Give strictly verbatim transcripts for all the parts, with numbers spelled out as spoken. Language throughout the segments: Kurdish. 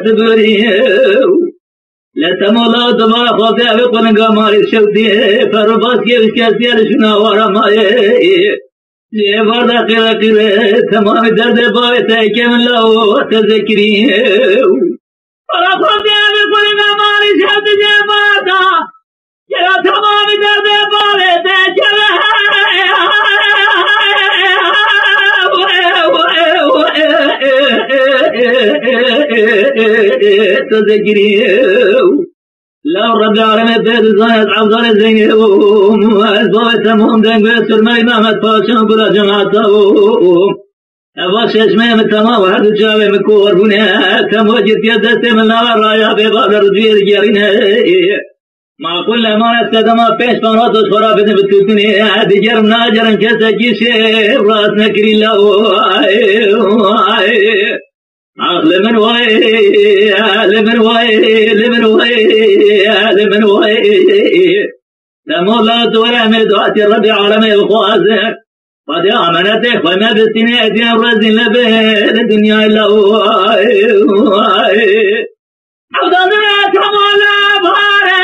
dibirî. Lê Temo la dibara xwazê ev ê qulinga marî şewtî, per û baskê û şikestiyê li şûna wara mayê. Ji êvar de qîre qîre, temamî derdê bavê te kevin lawo te zekirî. Para xwazê ev ê qulinga marî şewtî ji êvar de. Gera temamî derdê bavê te keve. Te zekirî. Law Rebî Alemê pê dizane ez Evdalê Zeynê û ez bavê Temam deng bê Surmeyî Mehmet Paşa Gula Cemata û eva çeşmeyê min temam û her du çavê min kor bûne. Temo girtiye destê min lava raya bê bavê riciyê digerîne. Maqûl nemane sedema pênc panad ji xwe re bidin bi tûtinê. Digerim nagerim kesekî şêr rast nekirî law. Ax li min wayê, li min wayê, li min wayê, li min wayê. Demo la dore me duatê Rebî Alemê bixwaze. Xwedê emanetê xwe me bistîne, diyan rezîl nebe li dinyayê law. Evdalê Temam la bare.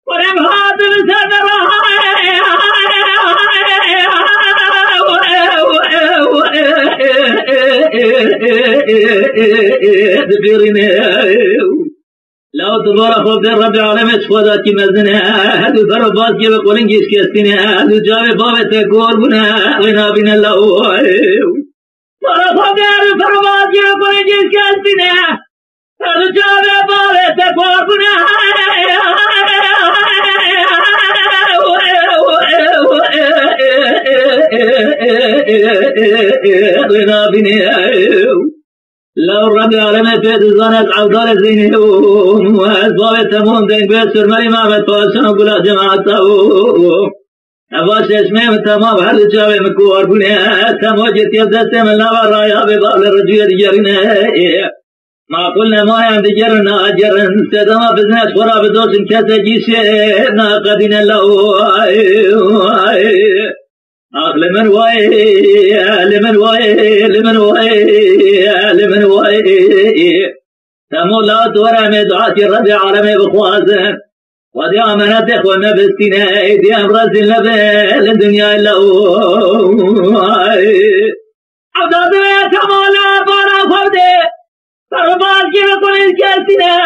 Kurem hatin ser me re. Dibirîne. Law dibara xwe bê Rebî Alemê ji xwe dakî mezin e. Her du ser û baskê ve qulingî şikestîne. Her du çavê bavê te kor bûne. Wê nabîne law. Para xwe bê her du ser û baskê ve qulingî şikestîne. Her du çavê bavê te kor bûne. Wê nabîne. Law Rebî Alemê pê dizane ez Evdalê Zeynê û ez bavê Temam deng bê Surmeyî Mehmet Paşa Gula Cemata û eva çeşmeyê min temam her du çavê min kor bûne. Temo girtiye destê min lava raya bê bavê riciyê digerîne. Maqûl nemane em digerin nagerin sedema bizne ji xwe re bidoşin kesekî şêr naqedîne law. Ax li min wayê, li min wayê, li min wayê, li min wayê. Temo la dore me duatê Rebî Alemê bixwazin. Xwedê emanetê xwe me bistîne, êdî em rezîl nebe li dinyayê law. Evdalê Temam la bare xwe bide. Perbaskê ve qulê kestîne.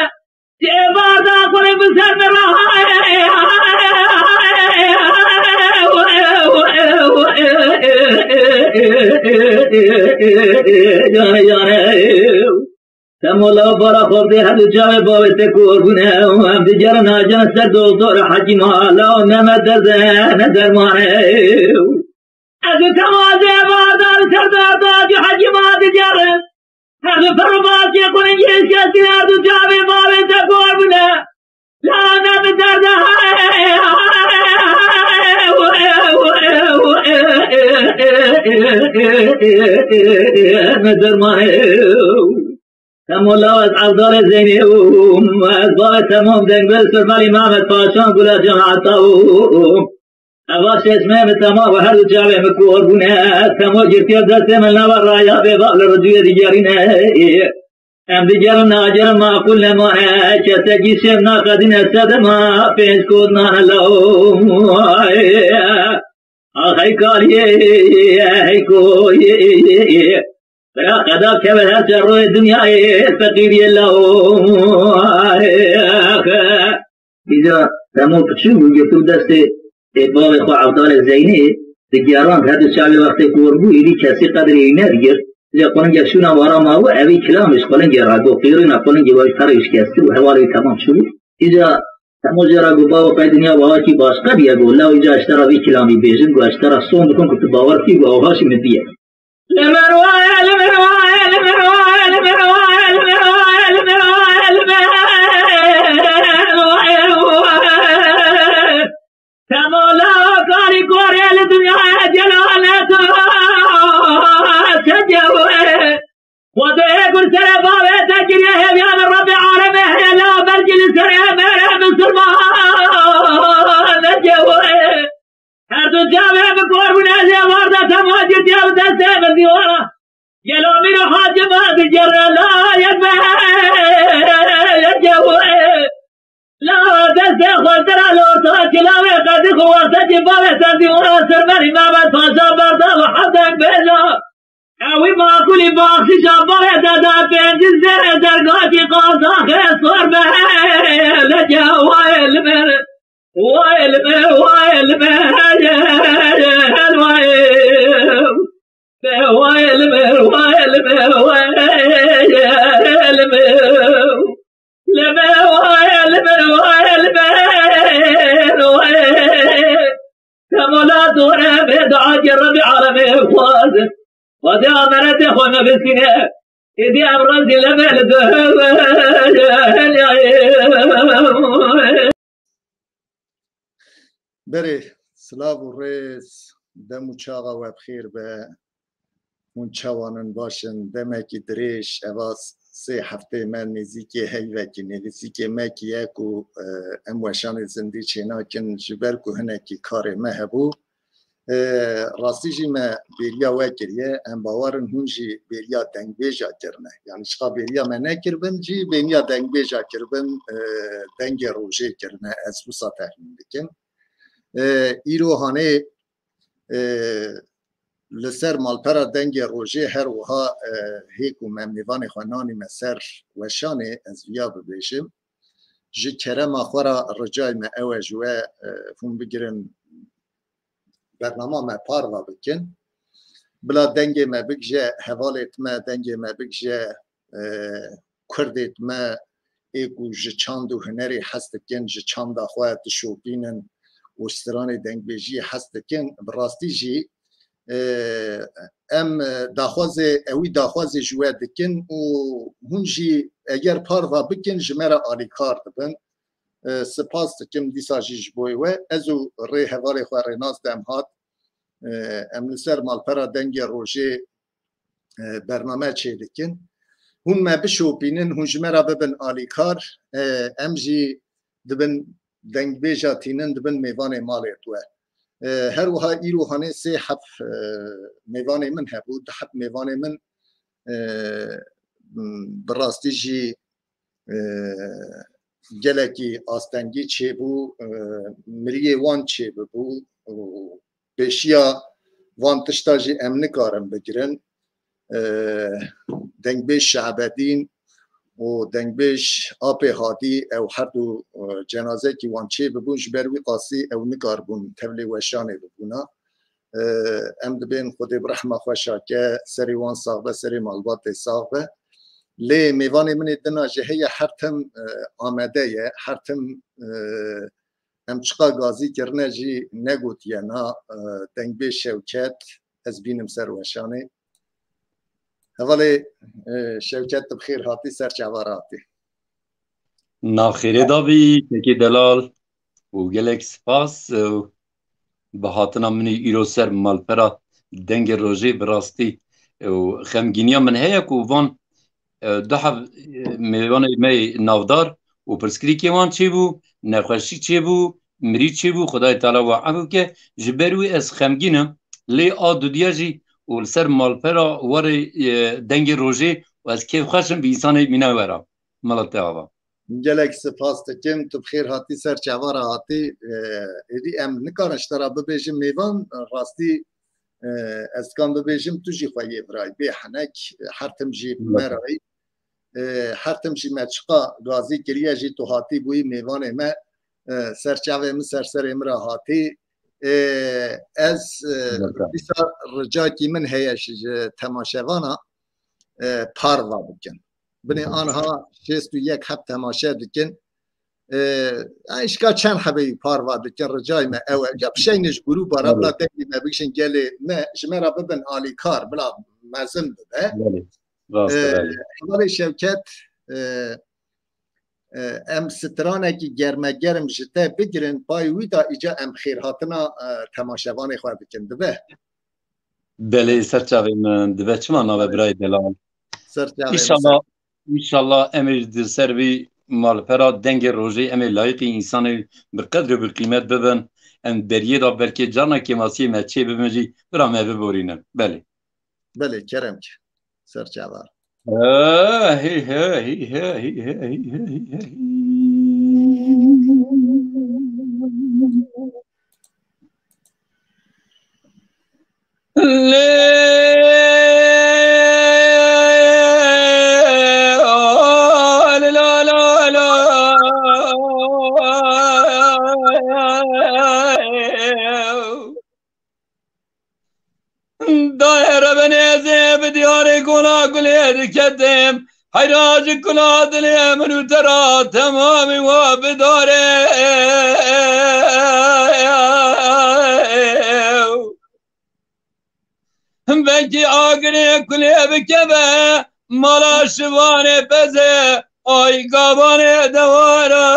Cêvar da qulê bi ser me re. Cane cane. Temo la bara xwe bidê her du çavê bavê te kor bûne. Em digerin nagerin ser doktor hekîma. La ne me derde ne dermane. Ez û Temam dê barda li ser derda cî hekîma digerin. Her du perbaskê qulingê şikestî her du çavê bavê te kor bûne. La ne bi derde ne dermanê. Temo law ez Evdalê Zeynê û ez bavê Temam deng bê Surmeyî Mehmet Paşa Gula Cemata û eva çeşmeyê min temam û her du çavê min kor bûne. Temo girtiye destê min lava raya bê bavê riciyê digerîne. Em digerin nagerin maqûl nemane. Kesekî şêr naqedîne sedema pênc kot nane law. Ax hey kaliyê, hey koyê. Bira qeda keve her çar royê dinyayê feqîriyê law. Îca Temo piçûk bû, girtibû destê ê bavê xwe Evdalê Zeynê, digerand her du çavê wextê kor bû, êdî kesî qedrê wî nedigirt. Îca qulingek şûna wara mabû, evî kilamê ji qulingê re got, qîrîna qulingê wê perê şikestî û hevalê wî temam çûbû. Îca Temo jê re got, bavo, qey dinya wahakî başqa diye, got, law îca ez ji te re vî kilamî bêjim, got, ez ji te re sond dikim ku tu bawer bikî, got, awha jî min diye. Li min waye, li min waye, li min waye, li min waye, li min waye, li min waye, li min waye. Temam la karî korê li dinyayê celalet sence wê. Xwedê gur serê bavê te kiriye hêviya min Rebbê alemê heye la belkî li serê me re misilman nece wê. Her du çavê min kor bûne, ez ê êvar de Temo girtiye bi destê min dîwara. Gelo mîr û hacî me digere la yek be Te xwestir el orta kilavê qedî xwe wextekî bavê te dîwana ser berî Mehmet Paşa berda û hevdeng bêja. Ewî makulî baxşîşa bavê te da pêncî zêrê dergakî qazaxê sor be. Leke wayê li me, wayê li me, wayê li me, wayê. Be wayê li me, wayê li me, wayê li me. Li me wayê li me, wayê li me, wayê. Kemola dore be dua ki Rabbi alemê xwaz. Xwazê ameretê xwe nivîsîne. Êdî em razî li me li. Berê, silav û rêz, dem û çaxa we bi xêr be. Hûn çawan in, baş in? Demekî dirêj, eva sê heftê me nêzîkê heyvekî, nêzîkê mekî ye ku, e, em weşanê zindî çênakin, ji ber ku hinekî karê me hebû. E, rastî jî me bêriya we kiriye, em bawer in hûn jî bêriya dengbêja kirine. Yani çiqa bêriya me nekiribin jî, bêriya dengbêja kiribin, e, dengê rojê kirine, ez wisa texmîn dikim. E, îro hanê, e, li ser malpera dengê rojê her wiha, e, hê ku me mêvanê xwe nanîme ser weşanê, ez viya bibêjim. Ji kerema xwe re ricayê me ew e ji we, e, hûn bigirin, bernama me parva bikin. Bila dengê me bigije hevalê me, dengê me bigije, e, kurdê me, ê ku ji çand û hunerê hez dikin, ji çanda xwe dişopînin û stranê dengbêjiyê hez dikin, bi rastî jî, e, em, e, daxwazê, ewî daxwazê ji we dikin û hûn jî eger parva bikin, ji me re alîkar dibin. E, spas dikim dîsa jî ji bo we. Ez û rê hevalê xwe Rênas Demhat, e, em li ser malpera dengê rojê, e, bername çêdikin. Hûn me bişopînin, hûn ji me re bibin alîkar, e, em jî dibin dengbêja tînin, dibin mêvanê malê we. E, her wiha îro hanê sê heb, e, mêvanê min hebû, du heb mêvanê min, e, bi rastî jî, e, gelekî astengî çêbû, e, miriyê wan çêbibû û pêşiya van tişta jî em nikarin bigirin. E, dengbêj Şe'bedîn û dengbêj Apê Hadî, ew her du, e, cenazekî wan çêbibûn, ji ber wî qasî ew nikaribûn tevlê weşanê bibûna. E, em dibên Xwedê bi rehma xwe şake, serê wan sax be, serê malbatê sax be. Lê mêvanê min ê dina jî heye, her tim, e, amade ye, her tim, e, em çiqa gazî kirine jî negotiye na, e, dengbêj Şewket, ez bînim ser weşanê. Hevalê, e, Şewket, tu bi xêr hatî, ser çava re hatî. Nav xêrê da bî, kekê delal, û gelek spas, e, bi hatina min îro ser malpera dengê rojê bi rastî, e, û xemgîniya min heye ku van, e, du heb, e, mêvanê me yê navdar û pirsgirêkê wan çêbû, nexweşî çêbû, mirî çêbû, Xwedayê Teala we efû ke, ji ber wî ez xemgîn im, lê a dudiya jî û li ser malpera warê, e, dengê rojê û ez kêfxweş im bi însanê mîna we re. Mala te ava. Gelek spas dikim, tu bi xêr hatî, ser çava re hatî. E, êdî em nikarin ji te re bibêjin mêvan, rastî, e, ez dikan bibêjim, tu jî xwe yê birayî, bê henek, her tim jî bi me re yî. E, her tim jî me çiqa gazî kiriye jî tu hatî bûyî mêvanê me, e, ser çavê min, ser serê min re hatî. E, ez, e, Belka. dîsa ricakî min heye ji, ji temaşevana, e, parva bikin. Binê Hı hı. anha şêst û yek heb temaşe dikin. E, ay şika çend hebeyî parva dikin, ricayê me ew e. Ya bişeynê ji grûba re, Tabii. bila dengê me bigişin gelê me, ji me re bibin alîkar, bila mezin bibe. Belê. Rast e, E, belê. Hevalê Şewket, e, e, em stranekî germegerm ji te bigirin, payî wî de îca em xêrhatina, e, temaşevanê xwe bikin. Dibe? Belê, ser çavê min. Dibe çima nabe birayê delal? Ser çavê min, Înşallah, ser. Înşallah em ê di ser vî malpera dengê rojê em ê layîqî însanê bi qedr û bi qîmet bibin. Em deriyê de belkê carna kêmasiyê me çê bibin jî bira me biborînin. Belê. Belê, kerem ki. Ser çava. He, he, he. Daye rebenê ez ê bi diyarê gola gulê diketim. Heyra ji kula dilê min û te ra temamî wa bidare. Belkî agirê kulê bikeve, mala şivanê peze, ay gavanê dewara.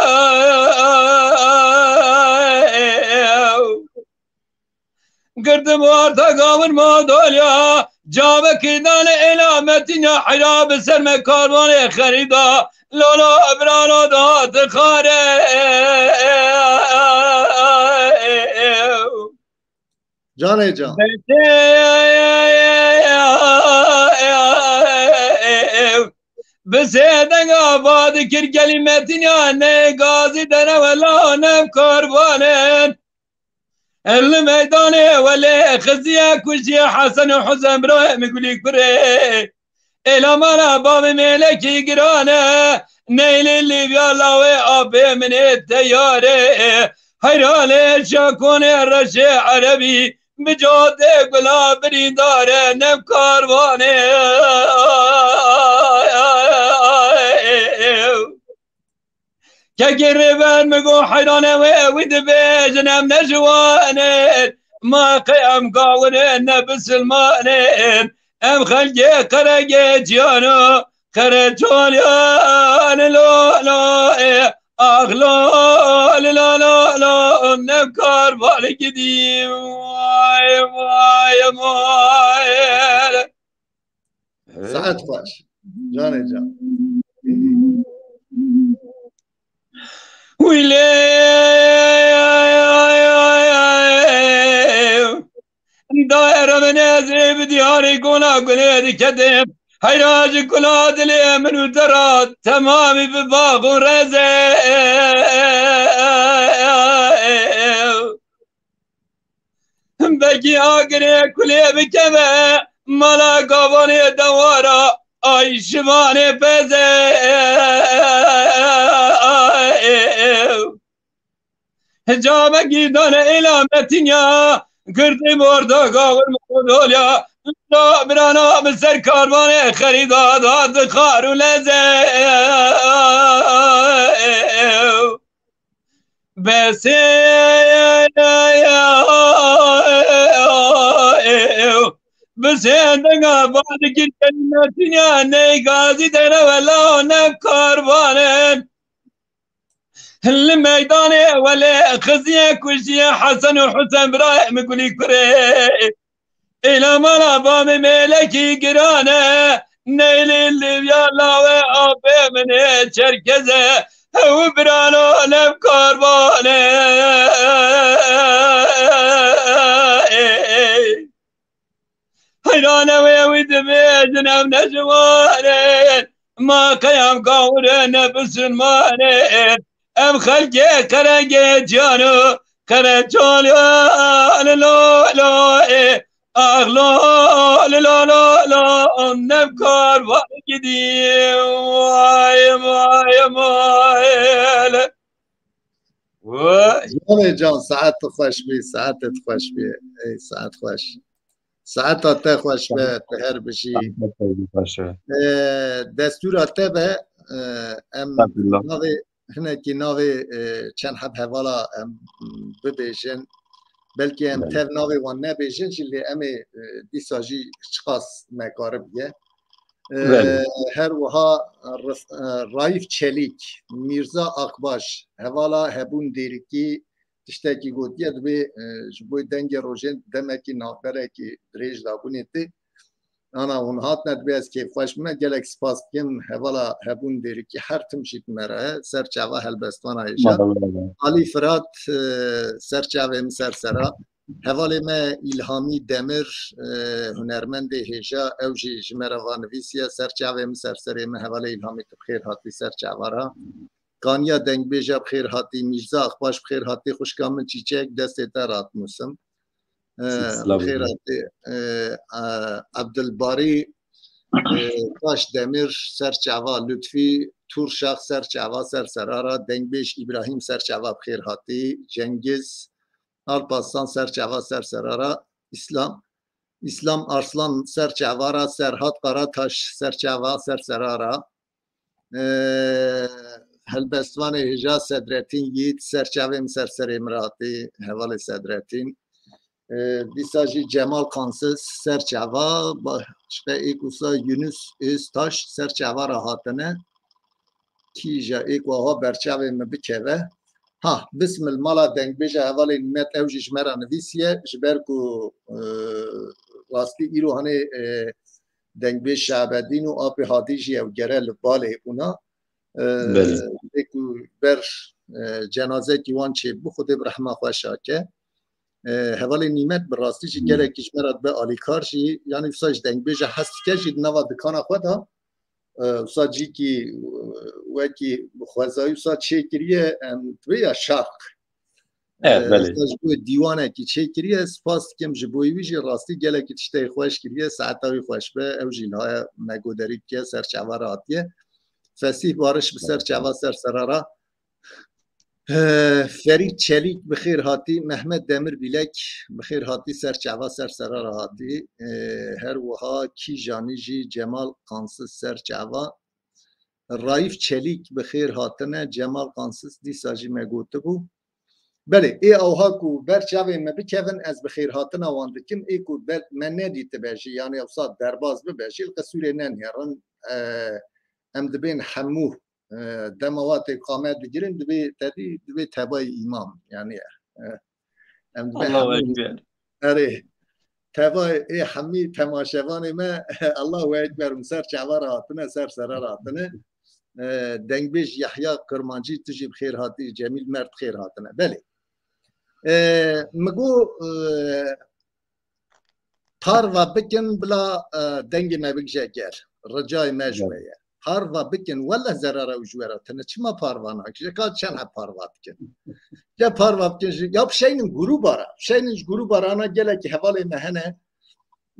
Girdim orta gavin ma dolya, cavekî dane êla metin ya, heyra bi ser me karvanê xerîda, lolo birano da dixare. Canê can. Bi sê denga va dikir gelî metin ya, ne gazî dene wela ne karvanin. Li meydanê welê xiziye kujiye Hesen û Husen birayê min gulî kurê. Êla mala bavê mêlekî girane, neylê lîvya lawê apê min ê teyarê. Heyranê şakonê reşê erebî, bi cadê gula birîndare, nem karvanê. Kekê rêber min got, heyrane wê, wî dibêjin, em ne ji wan in, ma qey em gawir in, ne bisilman in, em xelkê qeregê ciyan û qereçoliyan, lo, lo, ê, ax, lo, li, lo, lo, lo, ne karvan gidî, vay, vay, vay. Saet xweş. Canê can. Wî lê daye remenê ez ê bi diyarê gona gulê diketim. Heyra ji kula dilê min û te ra temamî bi bax û rezê. Belkî agirê kulê bikeve, mala gavanê dewara, ay şivanê peze. Hicabekî dane êla metin ya, girtî borda gavir modolya, birana bi ser karvanê xerîda da dixar û leze. Besê bi sê denga badikir kelimetî ya ney gazî dene wela ne karvanin. Li meydanê welê xiziye kujiye Hesen û Husen birayê min gulî kurê. Êla mala bavê mêlekî girane, neylê lêviya lawê apê min ê çerkeze, hew birano lev karvane. Heyrane wê wî dibêjin, ev ne ji wan in, ma qeyam gawir in, ne bisilman in. Em xelkê qeregê ciyan û qereçoliyan, lo, lo, ê, ax, lo, li, lo, lo, lo, nem karvan gidî, vay, vay, vay, le. Vay. Canê can, saet xweş bî, saet xweş bî. Ey, saet xweş. Saeta te xweş be, tu her bijî. Saeta te jî xweş be. Ee, destûra te be, e, em Estağfurullah. navê, hinekî navê, e, çend heb hevala em bibêjin. Belkî em Belê. tev navê wan nebêjin jî, lê em ê, e, dîsa jî çiqas me karib ye. E, Belê. her wiha Rif-, e, Raîf Çelîk, Mîrza Akbaş, hevala Hebûn Dêrikî, tiştekî gotiye, dibê, e, ji bo dengê rojên demekî navberekî dirêj dabûnê tê. Ana hûn hatine, dibê ez kêfxweş bûme. Gelek spas dikim hevala Hebûn Dêrikî, her tim jî di me re ye. Ser çava helbestvana hêja. Mala, mala. Alî Firat, e, ser çavê min ser sera. Hevalê me Îlhamî Demir, e, hunermendê hêja, ew jî ji me re va nivîsiye. Ser çavê min ser serê min hevalê Îlhamî, tu bi xêr hatî ser çava ra. Kaniya dengbêja bi xêr hatî, Mîrza Akbaş bi xêr hatî, xwişka min Çîçek, destê te re dinûsim. E, Silav bi xêr hatî, e, e, Ebdilbarî, e, Taşdemir, ser çava Lutfî, Tûr Şax ser çava ser serara, Dengbêj Îbrahîm ser çava bi xêr hatî, Cengiz Alparslan ser çava ser serara, Îslam, Îslam Arslan ser çava ra, Serhat Karataş ser çava ser serara, e, helbestvanê hêja Sedretîn Yiğit ser çavê min ser serê min re hatî, hevalê Sedretîn. E, dîsa jî Cemal Kansiz ser çava, başqe êk wisa Yunus Öztaş ser çava re hatine. Kîja êk wiha ber çavê min bikeve. Ha, Bismil, mala dengbêja hevalê Nîmet, ew jî ji me re nivîsiye, ji ber ku, e, rastî îro hanê, e, dengbêj Şabedîn û apê Hadî jî ew gere li balê bûna. E, Belê. Ê ku ber, e, cenazekî wan çêbû, Xwedê bi rehma xwe şake. E, hevalê Nîmet bi rastî jî Hmm. gelekî ji me re dibe alîkar jî, yanî wisa ji dengbêja hes dike jî di nava dikana xwe de, e, wisa cîkî, e, wekî xwezayî wisa çêkiriye, em, divê ya şarq. E, E, belê. Wisa ji bo dîwanekî çêkiriye, spas dikim ji bo wî jî, rastî gelekî tiştê xweş kiriye, saeta wî xweş be, ew jî niha me goderî dikiye, ser çava re hatiye. Fesîh Bariş bi ser çava ser serara. He, Ferîd Çelîk bi xêr hatî, Mehmet Demir Bîlek bi xêr hatî, ser çava ser serara hatî. He, her wiha Kîjanî jî, Cemal Kansiz ser çava. Raîf Çelîk bi xêr hatine, Cemal Kansiz dîsa jî me gotibû. Belê, ê awha ku ber çavê me bikevin, ez bi xêr hatina wan dikim, ê ku ber me nedîtibe jî, yanî ewsa derbas bibe jî, li qisûrê nenihêrin, e, em dibên hemû, e, dema wa tê qame digirin, dibê tedî, dibê tebayê îmam, yanî, e, em dibê Allahu hemû Ekber. Erê, teva ê hemî temaşevanê me, Allahu Ekber, hûn ser çava re hatine, ser sere re hatine. E, dengbêj Yahya Kirmancî, tu jî bi xêr hatî, Cemîl Mert xêr hatine. Belê. E, min got, e, parva bikin, bila, e, dengê me bigije gel. Ricayê me ji we ye. Parva bikin, wele zerara ew ji we re tine. Çima parva nakin? Ji ka çend heb parva dikin? Ya parva bikin, ji, ya bişeynin grûba re. Bişeynin ji grûba re, ana gelekî hevalê me hene.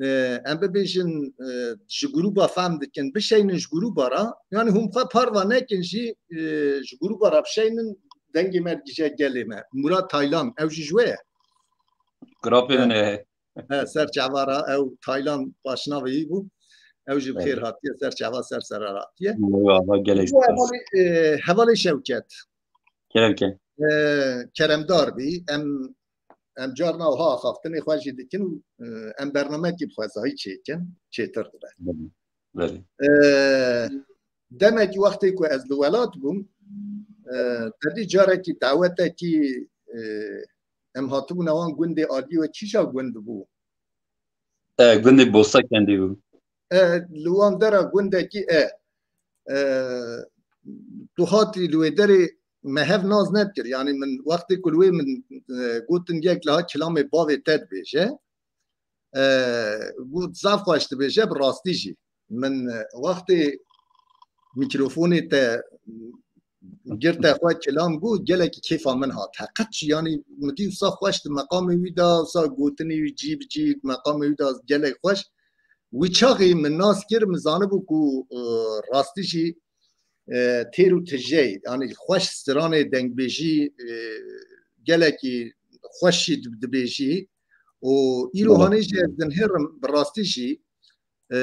E, em bibêjin, e, ji grûba fehm dikin, bişeynin ji grûba re. Yanî hûn xwe parva nekin jî, e, ji grûba re bişeynin, dengê me digije gelê me. Murat Taylan, ew jî ji we ye. Grapê min e. He, ser çava re ew Taylan paşnavê wî bû. Ew jî bi xêr hatiye, ser çava ser sere re hatiye. Eyvallah, gelek Bu spas. Hevalê, e, hevalê Şewket. Kerem ke. E, keremdar bî. Em, em carna wiha axaftinê xwe jî dikin û, e, em bernamekî bi xwezayî çêkin, çêtir dibe. Belê. Belê. E, demekî wextê ku ez li welat bûm, e, te dî carekî dawetekî, e, em hatibûne wan gundê aliyê we, kîja gund bû? E, gundê Bosta Kendî bû. E, li wan dera gundekî e. E, tu hatî li wê derê me hev nas nedikir. Yanî min wextê ku li wê min, e, gotin yek liha kilamê bavê te dibêje. E, got zaf xweş dibêje, bi rastî jî. Min, e, wextê mîkrofonê te girte xwe kilam got, gelekî kêfa min hat. Heqet jî, yanî min dî wisa xweş di meqamê wî de, wisa gotinê wî cî bi cî, meqamê wî de gelek xweş. Wî çaxî min nas kir, min zanibû ku, e, rastî jî, e, têr û tijey, yanî xweş stranê dengbêjî, e, gelekî xweş jî di-, dibêjî. Û îro Belê. hanê jî ez dinhêrim, bi rastî jî, e,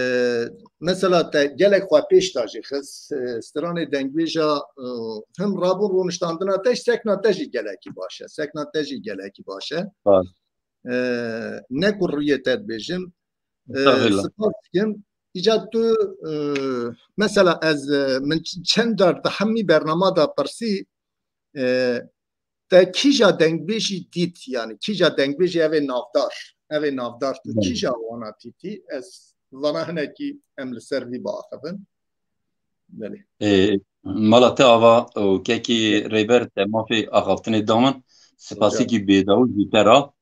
mesela te gelek xwe pêş de jî xist, e, stranê dengbêja, e, him rabûn rûniştandina te jî, sekna te jî gelekî baş e. Sekna te jî gelekî baş e. Baş. E, ne ku rûyê te dibêjim. E, Estağfirullah. Spas dikim. Îca tu, e, mesela ez, e, min ç-, çend car di hemî bernama de pirsî, e, te kîja dengbêjî dît, yanî kîja dengbêjî ev ê navdar, ev ê navdar tu Belê. kîja wana dîtî? Ez vana hinekî em li ser vî biaxivin. Belê. E, mala te ava û kekî Rêber te mafê axaftinê da min. Spasîkî bêdawî jî te ra.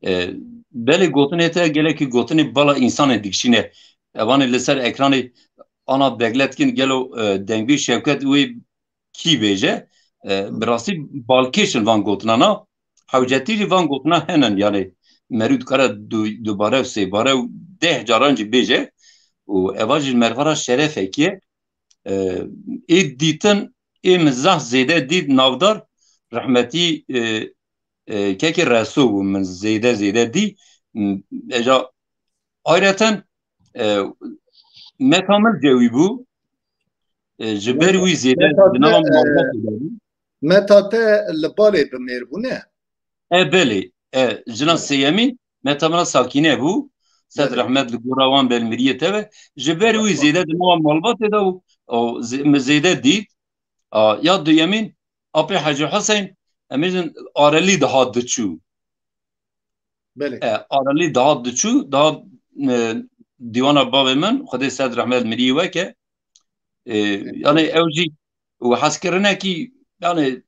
E, belê gotinê te gelekî gotinê bala însanê dikişîne. Evanê li ser ekranê ana beglet kin gelo, e, dengbêj Şewket wê kî bêje? E, bi rastî balkêş in van gotinana. Hewcetî jî van gotina henin, yanî merû dikare du-, dubare û sêbare û deh caran jî bêje. Û eva jî merva ra şerefekî ye. E, ê dîtin, ê min zehf zêde dît navdar, rehmetî, e, e, kekê Reso bû, min zêde zêde dî. M-, eja ayreten, e, Meta Mil cewî bû. E, ji ber wî zêde Meta di nava te, e, malbatê de bû. Meta te li balê bi mêr bû, ne? E, belê. E, jina Evet. sêyemîn Meta Mila Sakîne bû. Sed Belê. rehmet li gora wan be, li miriyê te be. Ji ber wî Rahmet. zêde di nava malbatê de bû. O zê-, min zêde dît. A, ya duyemîn, apê Hecî Huseyn, em bêjin Arelî dihat diçû. Belê. E, Arelî dihat diçû, dihat, e, dîwana bavê min, Xwedê sed rehmet mirî weke. E, Evet. yani ew jî û hezkirinekî, yani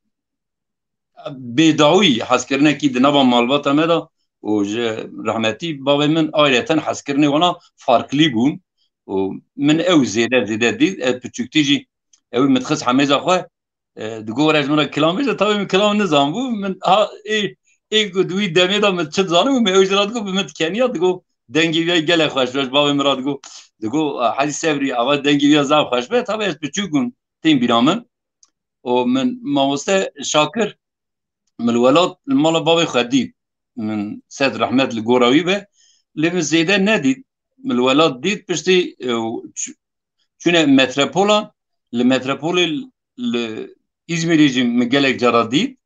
bêdawî hezkirinekî di nava malbata me de û ji rehmetî bavê min ayreten hezkirinê wana farklî bûn û min ew zêde zêde dît, ez piçûktî jî ew min dixist hemêza xwe, e, digo were ji min re kilam bêje, tabî min kilam nizanbû, min ha ê, ê ku di wî demê de min çi dizanibû, min ew jî re digo bi min dikeniya, digo dengê wî gelek xweş be, ji bavê min re digo, digo, Hecî Sebrî, ava dengê wî zaf xweş be, tabî ez piçûk bûm, tên bîra min. û min mamoste Şakir, min li welat li mala bavê xwe dît. Min sed rehmet li gora wî be. Lê min zêde nedît. Min li welat dît piştî, e, û ç-, çûne metropola, li metropolê li Îzmîrê jî min gelek cara dît.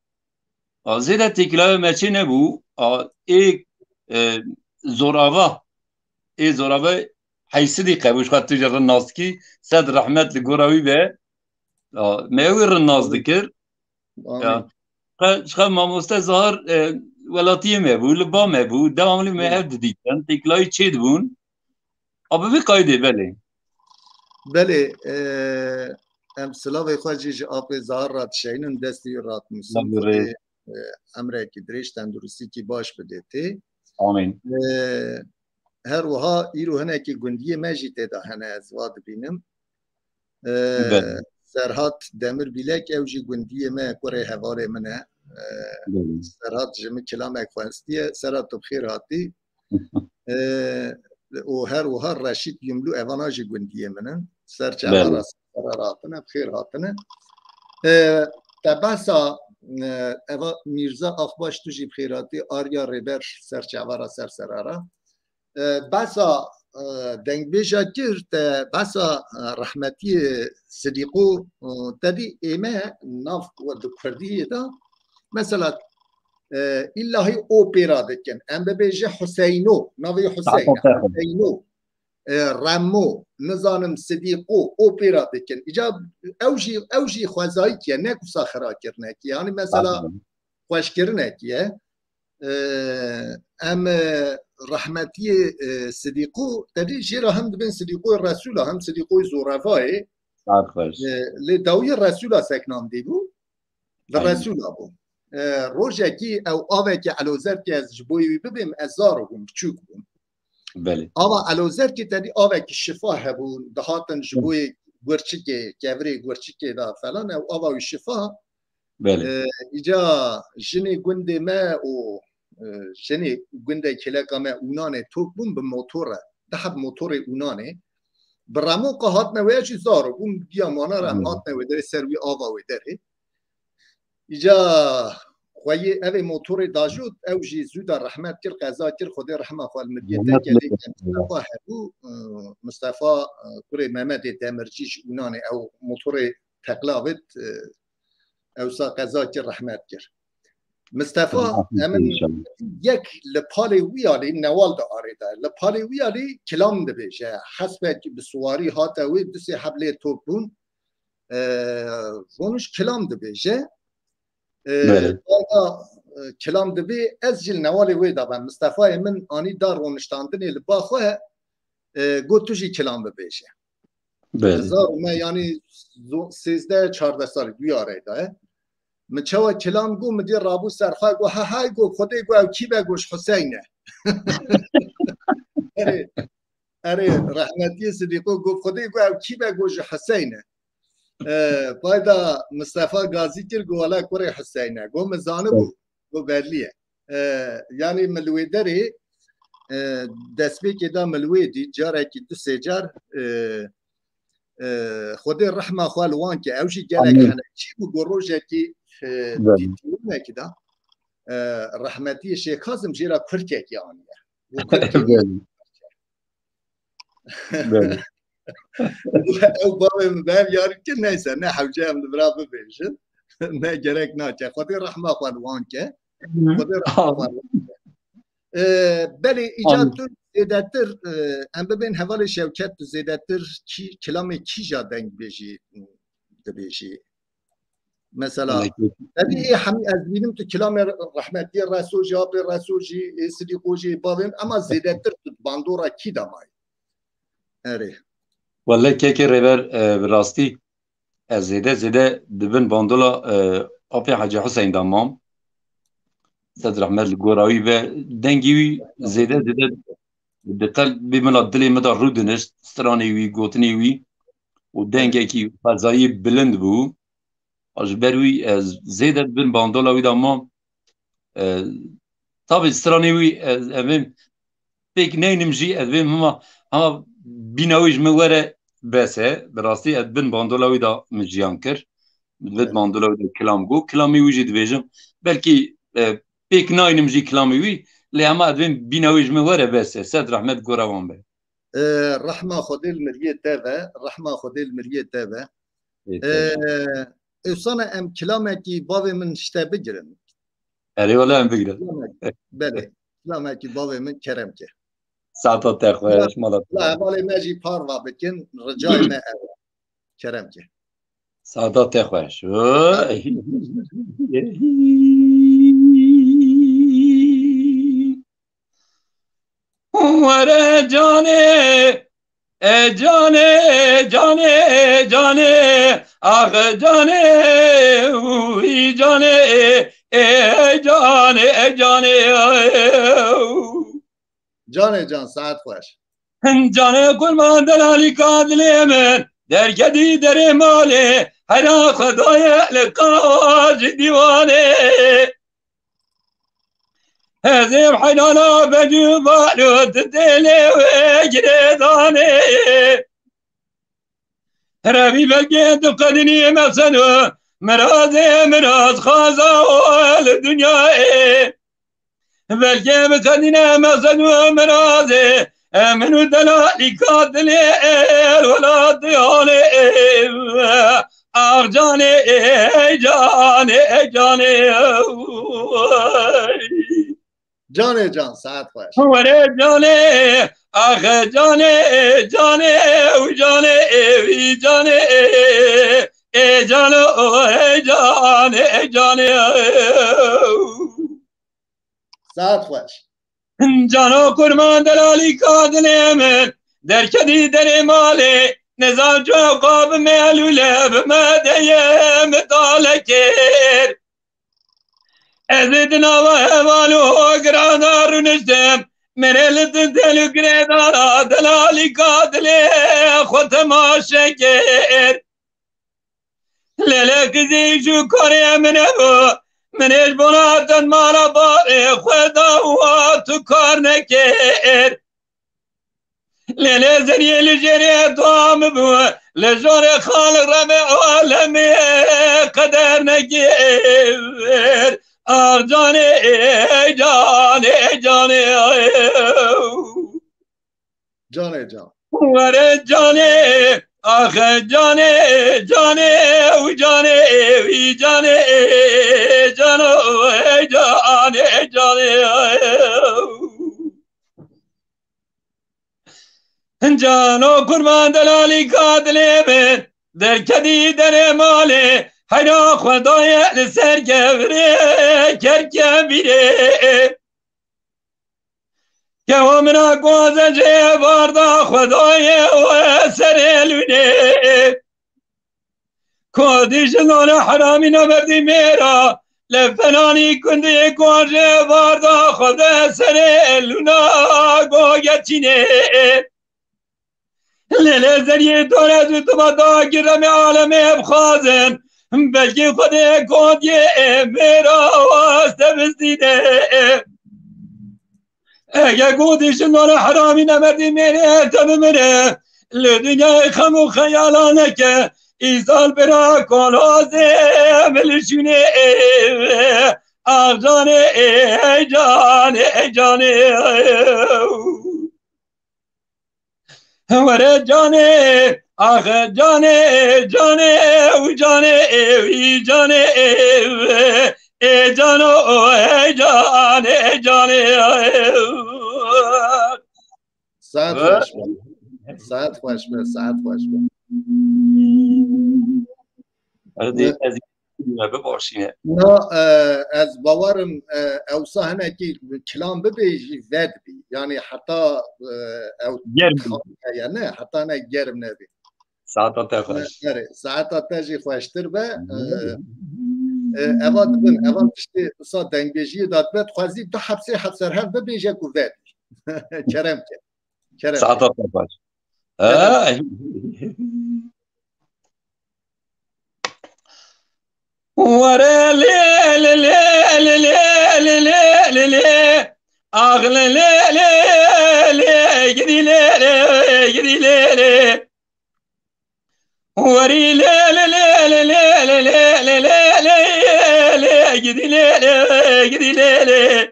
A, zêde têkilaya me çê nebû. A, ê, e, zorava, ê zorava Heysidî qebû ji xwe tu jî rin nas dikî. Sed rehmet li gora wî be. Ya, me ew ê rin nas dikir. Ya. Amîn. Qe-, ji xwe mamoste Zahar, e, welatiyê me bû, li ba me bû, devamlî me Belê. ev didîtin, têkilayî çê dibûn. A bi vî qaydê belê. Belê, e, em silavê xwe jî ji apê Zahar re dişeynin, destî wî re dinusin. Belê. Xwedê, e, emrekî dirêj, tenduristîkî baş bidê tê. Amîn. E, her wiha îro hinekî gundiyê me jî tê de hene, ez wa dibînim. E, Belê. Serhat Demir Bîlek, ew jî gundiyê me, kurê hevalê min e. E, Belê. Serhat ji min kilamek xwestiye. Serhat, tu bi xêr hatî. E, û her wiha Reşîd Yumlu, evana jî gundiyê min in. Ser çava Belê. ra ser serra hatine, bi xêr hatine. E, te behsa, e, eva Mîrza Akbaş, tu jî bi xêr hatî, Arya Rêber ser çava ra ser serra ra. E, behsa, e, dengbêja kir, te behsa, e, rehmetiyê Sidîqo, e, te dî ê me nav we di kurdiyê de, mesela, e, îllahî opera dikin. Em bibêje Huseyno, navê Huseyno, Huseyno, e, Remo, nizanim Sidîqo, opera dikin. Îca ew jî, ew jî xwezayîkî ye, ne kusa xirakirinekî ye. Yanî mesela xweşkirinekî ye. E, em, e, rehmetiyê, e, Sidîqo, te dî jê re hem dibên Sidîqoyê Resûla, hem Sidîqoyê Zorevayê. Saet xweş. E, lê dawiyê Resûla seknandî bû. Li Aynen. Resûla bû. E, rojekî ew avekî elozerkî ez ji bo wî bibêm, ez zaro bûm, biçûk bûm. Belê. Ava elozerkî te dî avekî şifa hebû, dihatin ji Hı. bo gurçikê, kevirê gurçikê de falan, ew ava wî şifa. Belê. E, îca jinê gundê me û, e, jinê gundê kêleka me Ûnanê top bûn bi motor re. Di heb motorê Ûnanê. Bi remoqa hatine wê, ez jî zaro bûm, giya mane re em Hı. hatine wê derê, ser wî ava wê derê. Îca xweyê evê motorê dajot, ew jî zû de rehmet kir, qeza kir, Xwedê rehma xwe li miriyê te Rehmet kir. Lê lê. Mistefa hebû, e, Mistefa, e, kurê Mehmetê Demircî ji Ûnanê ew motorê teqla avêt, e, ewsa qeza kir, rehmet kir. Mistefa, Rehmet em in inşallah. yek li palê wî alî newal de arê de. Li palê wî alî kilam dibêje. Hespek bi siwarî hate wê, du sê heb lê top bûn. E, roniş kilam dibêje. E, Belê. Dayda, e, kilam dibê, ez jî li newalê wê de bim. Mistefayê min anî da roniştandinê li ba xwe, e, got, "Tu jî kilam bibêje." Belê. Zarê me, yanî zo-, sêzdeh çardeh salî, duyarê de ye. Min çawa kilam got, min dî rabû ser xwe, got, "Ha, hay," got, "Xwedê," got, "ew kî be?" Got, "Ji Huseyne." Erê, erê, rehmetiyê Sidîqo got, "Xwedê," got, "ew kî be?" Got, "Ji Huseyne." E, payda Mistefa gazî kir, got, "Wela kurê Huseyne." Got, "Min zanibû." Got, "Belî ye." E, yanî min li wê derê, e, destpêkê de min li wê dît, carekî du sê car, e, Xwedê rehma xwe li wan ke, ew jî gelek Amîn. Xelekçî bû, got rojekî, e, Belê. Tîtîyonekî de, e, rehmetiyê Şêx Kazim jê re kurkekî aniye. Got kurkekî Belê. Belê. Ew bavê min bi hev yarî kir, neyse, ne hewce em li vira bibêjin. Ne gerek nake. Xwedê rehma xwe li wan ke. Xwedê rehma xwe li wan ke. E, belê, îca Amîn. Tu zêdetir, e, em bibên hevalê Şewket, tu zêdetir kî, kilamê kîja dengbêjî dibêjî? Mesela, Belê. Tevî ê hemî ez dibînim tu kilamê rehmetiyê Reso jî, apê Reso jî, ê Sidîqo jî, bavên, ema zêdetir tu bandora kî de mayî? Erê. Wele kekê Rêber, e, bi rastî ez zêde zêde di bin bandola, e, apê Hecî Huseyîn de mam. Sed rehmet li gora wî be. Dengê wî zêde zêde di qelbê min a, dilê min de rûdinişt. Stranê wî, gotinê wî û dengekî xwezayî bilind bû. Ji ber wî ez zêde di bin bandola wî de mam. E, tabî stranê wî, e, ez ê pêk neynim jî, ez ê hema, hema bîna wî ji min were bes e. Bi rastî ez bin bandola wî de min jiyan kir. Min Evet. Bandola wî de kilam got. Kilamê wî jî dibêjim. Belkî, e, pêk naynim jî kilamê wî, lê hema ez ê bîna wî ji min were bes e. Sed rehmet gora wan be. E, rehma Xwedê li miriyê te ve, rehma Xwedê li miriyê te ve. Ê, E, te. Êsana em kilamekî bavê min ji te bigirin. Erê, wele em bigirin. Kilamek-, belê, kilamekî bavê min kerem ke. Saeta te xweş, mala te. La hevalê me jî parva bikin, ricayê me ew e. Kerem ke. Saeta te xweş. Were canê, e canê, canê, canê, ax canê, uy canê, e canê, e canê. Canê can, saet xweş. Canê qurban delalîka dilê min, derketî derê malê, hera Xwedayê li qacî dîwanê. Hezê helala becû balo, tu têlê wê girêdanê. Rebî belkê tu qedinî meqsed û mirazê, miraz xaza û li dinyayê. Belkê bi qedîne meqsed û mirazê, min û delalîka dilê, welatê holê. Ax canê, ey canê, ey canê. Canê can, saet xweş. Were canê, ax canê, canê, ew canê, ew canê, e cano, ey canê, ey canê. Saet xweş. Cano qurban delalîka dilê min, derketî derê malê, nizam coqa bi me lûle, bi me deyê min dalekêr. Ez ê di nava heval û hogirana rûniştim, min ê li din del û girêdana delalîka dilê xwe temaşe kir. Lê lê qîzî ji karê min hebû, min ê ji bona dend mala bavê xwe da û tu kar nekir. Lê lê zeriyê li jêrê dua min bû, li jorê Xaliq Rebê alemê qeder nekir. Ax canê, ey canê, ey canê. Canê can. Were canê, ax canê, canê, ew canê, wî canê, cano, ey canê, canê. Cano qurban delalîka dilê min, derketî derê malê, heyra Xwedayê li ser kevirê kerke bîrê. Kewa min a guaze jê barda Xwedayê we serê lûnê. Kodî ji nane heramî namerdî mêra, li fenanî kundî guaze barda Xwedê serê lûna gogeçînê. Lê lê zeriyê dore zû tu ma da giremê alemê bixwazin, belkî Xwedê kotiyê mêra waste bizdîne. Ege gotî ji nane heramî nemerdî mêrê te bimire, Li dinyayê xem û xeyala neke, îsal bira kolozê, min li şûnê ê, ax canê ê, ey canê, ey canê. Were canê, ax canê, canê, û canê, ê, wî canê, ê, ê cano, ey canê, ey canê. Saet xweş be. Saet xweş be, saet xweş be. Erdê, ez me bibaşîne. Na, e, ez bawerim, e, ewsa hinekî kilam bibêjî vedbî. Yani heta, e, ew Germ bî. Heye ne, heta ne germ nebî. Saeta te xweş. Erê, saeta te jî xweştir be. E, e, eva dibin, eva tiştê wisa dengbêjiyê de dibe, dixwezî du heb sê heb ser hev bibêje ku vedbî. Kerem ke. Kerem ke. Saeta te xweş. Kerem. Ha? Were lê, lê, lê, lê, lê, lê, lê, lê, lê, lê. Ax lê, lê, lê, lê, gidî lê, lê, gidî lê, lê. Werî lê, lê, lê, lê, lê, lê, lê, lê, lê, lê, gidî lê, lê, gidî lê, lê.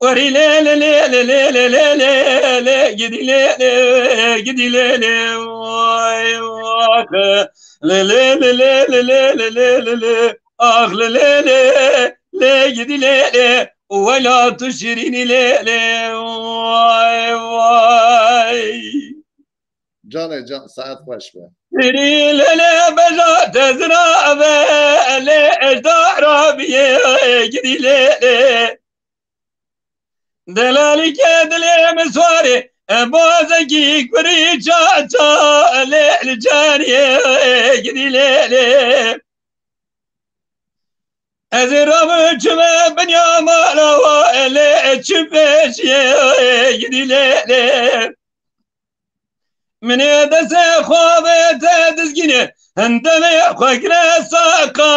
Werî lê, lê, lê, lê, lê, lê, lê, lê, lê, gidî lê, lê, gidî lê, lê, vay, vay. Lê, lê, lê, lê, lê, lê, lê, lê, lê, lê, ax lê, lê, lê, lê, gidî lê, lê, wela tu şirînî lê, lê, vay, vay. Canê can, saet xweş be. Şirî lê, lê, beja te zira be, lê, ejda rabiyê, gidî lê, lê. Delalîke dilê min swarê, e, bazekî kurî ça, ça, lê, li caniyê, gidî lê, lê. Ez ê rabim çime binya mala wa, e, lê, e, çi pêşiyê, gidî lê, lê. Min ê destê xwe bê te dizgînê, hindemê xwe kire saqa,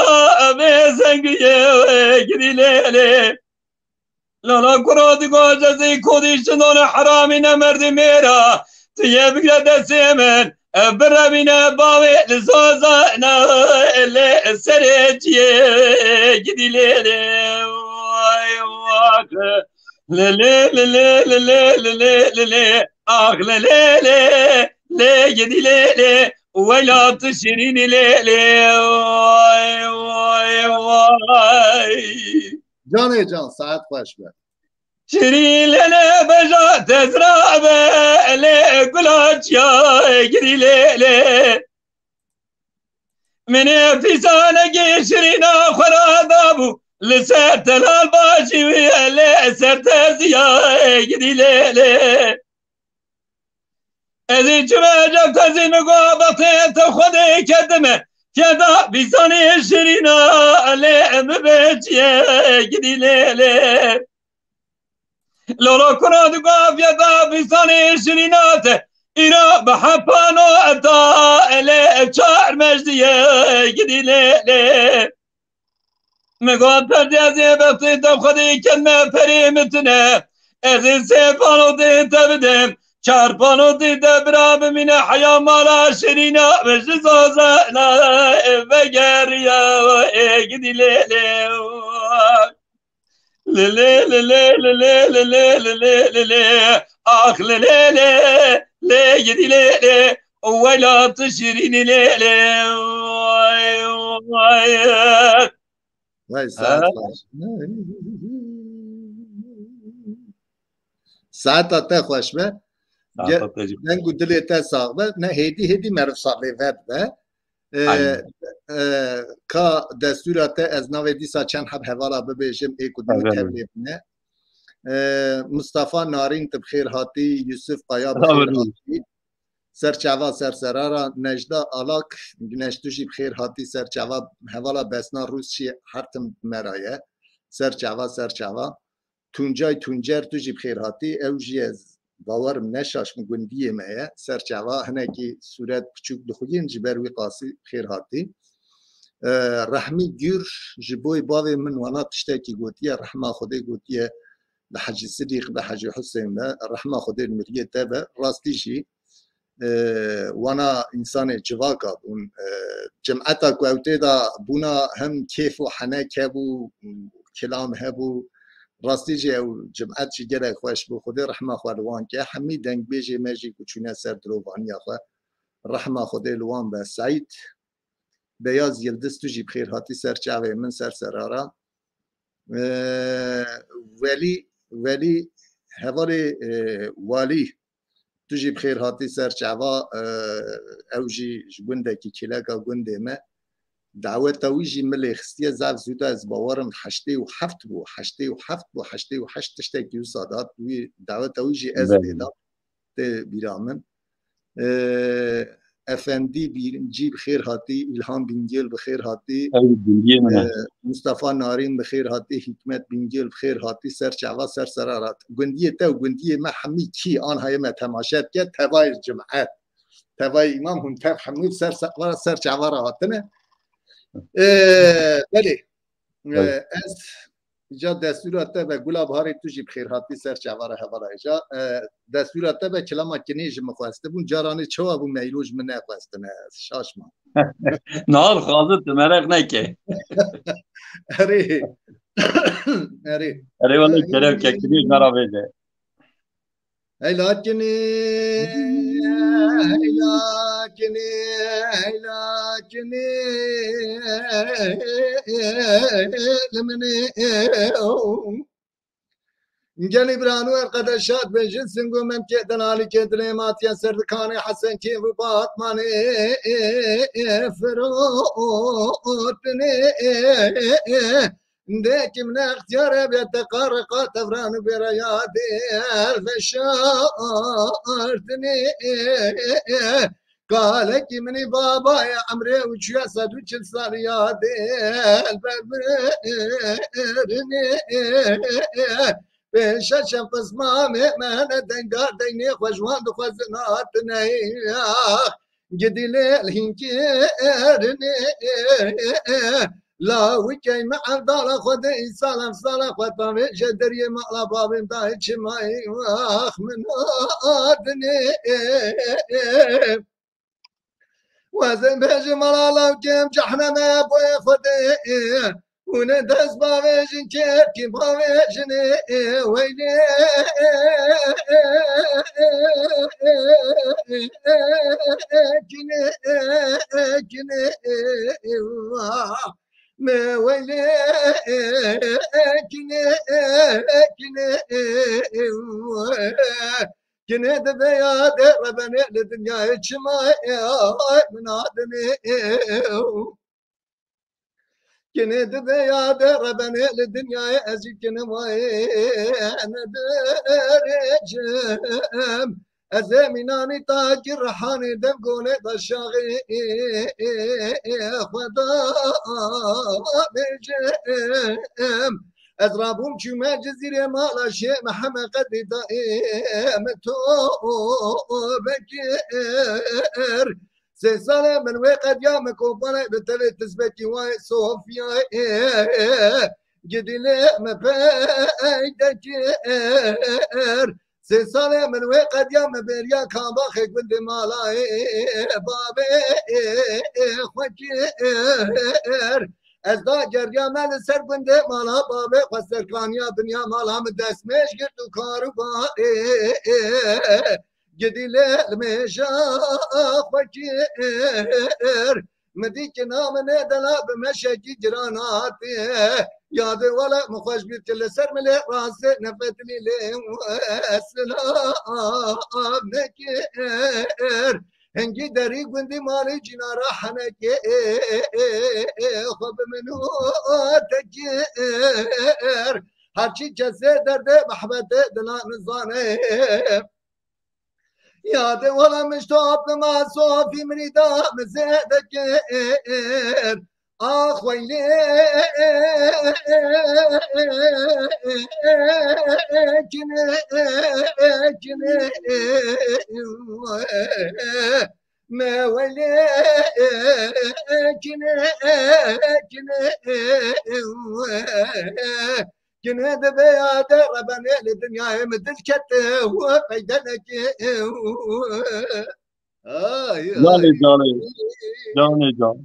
bê zengiyê, gidî lê, lê. Lala kuro digo cezî kodî şindone heramî ne merdî mêra. Tu yê bigre destê min, e, birevîne bavê li zoza na, lê serê ciyê gidî lê lê. Vay vak. Lê lê lê lê lê lê lê lê lê lê. Ax lê lê lê. Lê gidî lê lê. Weyla tu şirînî lê lê. Vay vay vay. Canê can, saet xweş be. Şirî lê lê beja tezra be, lê gula çiya girî lê lê. Min ê fîsanekî şirîna xwe ra dabû, li ser telal başî wî lê ser teziya girî lê lê. Ez ê çime cef tezî min go bextê te Xwedê ketime. Fiyata bîsanê şirîna lê bibe çiye gidî lê lê. Lolo kuna digo fiyata bîsanê şirîna te. Îro bi hepano eta lê çar mecdiye gidî lê lê. Mi got perdê ez ê bextê te Xwedê ketme perê mi tune. Ez ê sê panotê te bidim. Çar panotê te bira bimîne heya mala şirîna min ji zozana vegeriya ê gidî lê lê. Lê lê lê lê lê lê lê lê lê lê lê lê. Ax lê lê lê lê gidî lê lê. Weyla tu şirînî lê lê. Vay vay. Vay, saet xweş. Saeta te xweş be. Saeta te jî. Deng û dilê te sax be. Ne hêdî hêdî meriv salê vedibe. E, e, ka destûra te ez navê dîsa çend heb hevala bibêjim ê ku dî min tevlê bine. E, Mustafa Narîn, tu bi xêr hatî. Yusuf Kaya, bi xêr hatî. Serçava serserara Necda Alak, Güneş tu jî bi xêr hatî. Serçava hevala Besna Rûsçî her tim me ra ye. Serçava, serçava. Tuncay Tuncer tu jî bi xêr hatî. Ew jî ez bawerim ne şaş min gundiyê me ye. Serçava hinekî sûret piçûk dixuyîn ji ber wî qasî bi xêr hatî. E, Rehmî Gür ji bo bavê min wana tiştekî gotiye, rehma Xwedê gotiye, li Hecî Sidîq be, Hecî Husên be, rehma Xwedê li miriyê te be. Rastî jî e, wana însanê civaka bûn. E, cimeta ku ew tê de bûna hem kêf û henek hebû, kilam hebû. Rastî jî ew cimet jî gelek xweş bû. Xwedê rehma xwe li wan ke. Hemî dengbêjê me jî ku çûne ser dirovaniya xwe. Rehma Xwedê li wan be. Seîd Beyaz Yildiz, tu jî bi xêr hatî ser çavê min, ser serara. E, Welî, Welî hevalê, e, Walî, tu jî bi xêr hatî ser çava, e, ew jî ji gundekî kêleka gundê me. Daweta wî jî min lê xistiye zaf zû de, ez bawerim heştê û heft bû, heştê û heft bû, heştê û heşt tiştekî wisa de hat, wî daweta wî jî ez Belê. lê dam. Tê bîra min. E, Efendî Bîrincî bi xêr hatî, Îlhan Bingêl bi xêr hatî, Ew gundiyê min e, e. Mustafa Narîn bi xêr hatî, Hîkmet Bingêl bi xêr hatî, ser çava, ser serara. Gundiyê te û gundiyê me hemî kî anhayê me temaşe dike, tevayê cimet, tevayê îmam hûn tev hemû ser se-, ser çava re hatine. E, belê. E, Belê. ez Îca destûra te be, Gula Biharê, tu jî bi xêr hatî ser çavara hevala hêja. E, destûra te be, kilama kinê ji min xwestibûn, caranê çawa bû meylo ji min nexwestine, ez şaş mam. Niha dixwazin tu mereq neke. Erê. Erê. Erê, wele kerem ke kinê ji me re bêje. Hey lakinî, hey lakinî, hey lakinî, li min ê. Gelî birano erqedeşat bêjin, singo memkê delalî kê dilê matiye ser dikanê Hesen kê û Batmanê firotinê. Dê kim ne extiyare bê te qare qat evran û bêra yadê veşartinê. Kalekî minî babayê emrê û çûye sed û çil salî yadê berbirinê. Pêşe şev qismamê me ne dengar deynê xwe ji wan dixwezin hatine. Gidî lê hînkirine. Lawikey me evdala xwe de îsal emsala xwe tavêje deriyê mala babên dayê çimayî wax min adinê. Wezin bêjim mala lawkêm cehneme boyê Xwedê. Hûn ê dest bavêjin kêfkî bavêjinê weylê. Kinê, kinê, me weylê. Kinê, kinê, kinê dibe yadê rebenê li dinyayê çima ê ay min adinê. Kinê dibe yadê rebenê li dinyayê ez jî kinim ay nedirêcim. Ez ê mînanî takî rihanê dem golê de şaxê xwe da bêjim. Ez rabûm çûme Cizîrê mala Şêx Mihemed Qedî dayê min to bekir. Sê salê min wê qediya min kopane bi tevê tizbekî wayê Sofyayê. Gidî lê min peydekir. Sê salê min wê qediya min bêriya Kambaxê gundê malayê babê xwe kir. Ez da geriya me li ser gundê mala babê xwe serkaniya dinya mala min destmêj girt û kar û barê gidî lê li mêja xwe kir. Min dî ki na min ê dela bi meşekî giran hatê. Yadê wele min xweş bîr ki li ser milê rastê nefetilî lê silav nekir. Hingî derî gundî malî cînara henekê xwe bi min û te kir. Herçî kesê derdê mehbetê dila nizane. Yadê wele min ji top dima sofî minî da min zêde kir. Ax weylê kinê kinê me weylê kinê kinê. Kinê dibe yadê rebenê li dinyayê min dil kete û peyde nekê. Ay, Canê ay. Canê, canê can.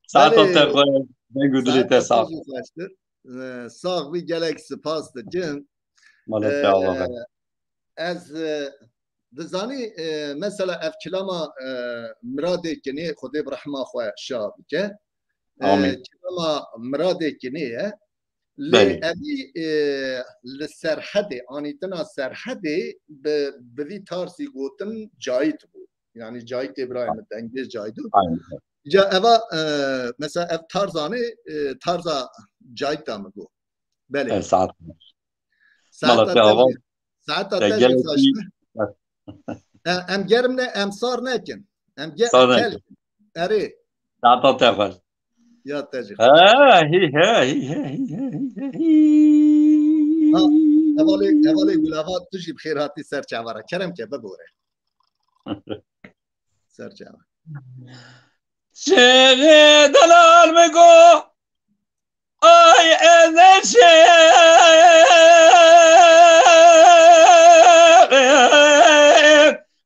Saeta Belê. Te xweş, deng û dilê te Saeta sax. Te jî xweştir. Ee, sax bî, gelek spas dikim. Mala Ee, te ava be. Ez, e, dizanî, e, mesela ev kilama, e, Miradê Kinê, Xwedê bi rehma xwe şa bike. E, Amîn. Kilama Miradê Kinê ye. Lê Belê. Evî, e, li Serhedê, anîtina Serhedê bi, bi vî tarzî gotin Cahit bû. Yani Cahit Îbrahîm, dengê Cahit û. Aynen. Ca eva, e, mesela ev tarzanê, e, tarza Cahit da mi got. Belê. E, saet. Saeta Mala te te ava. Saeta E, te jî gelekî xweş be. E, em germ ne, em sar nekin. Em ge-, Sar em nekin. Kel. Erê. Saeta te xweş. Ya te jî xweş. He, hî, he, hî, he, hî, he, hî, he, hî. Ha, hevalê, hevalê Gulava, tu jî bi xêr hatî ser çavara. Kerem ke bibore. Ser çava. Şêxê delal mi go, ay ez şêxê,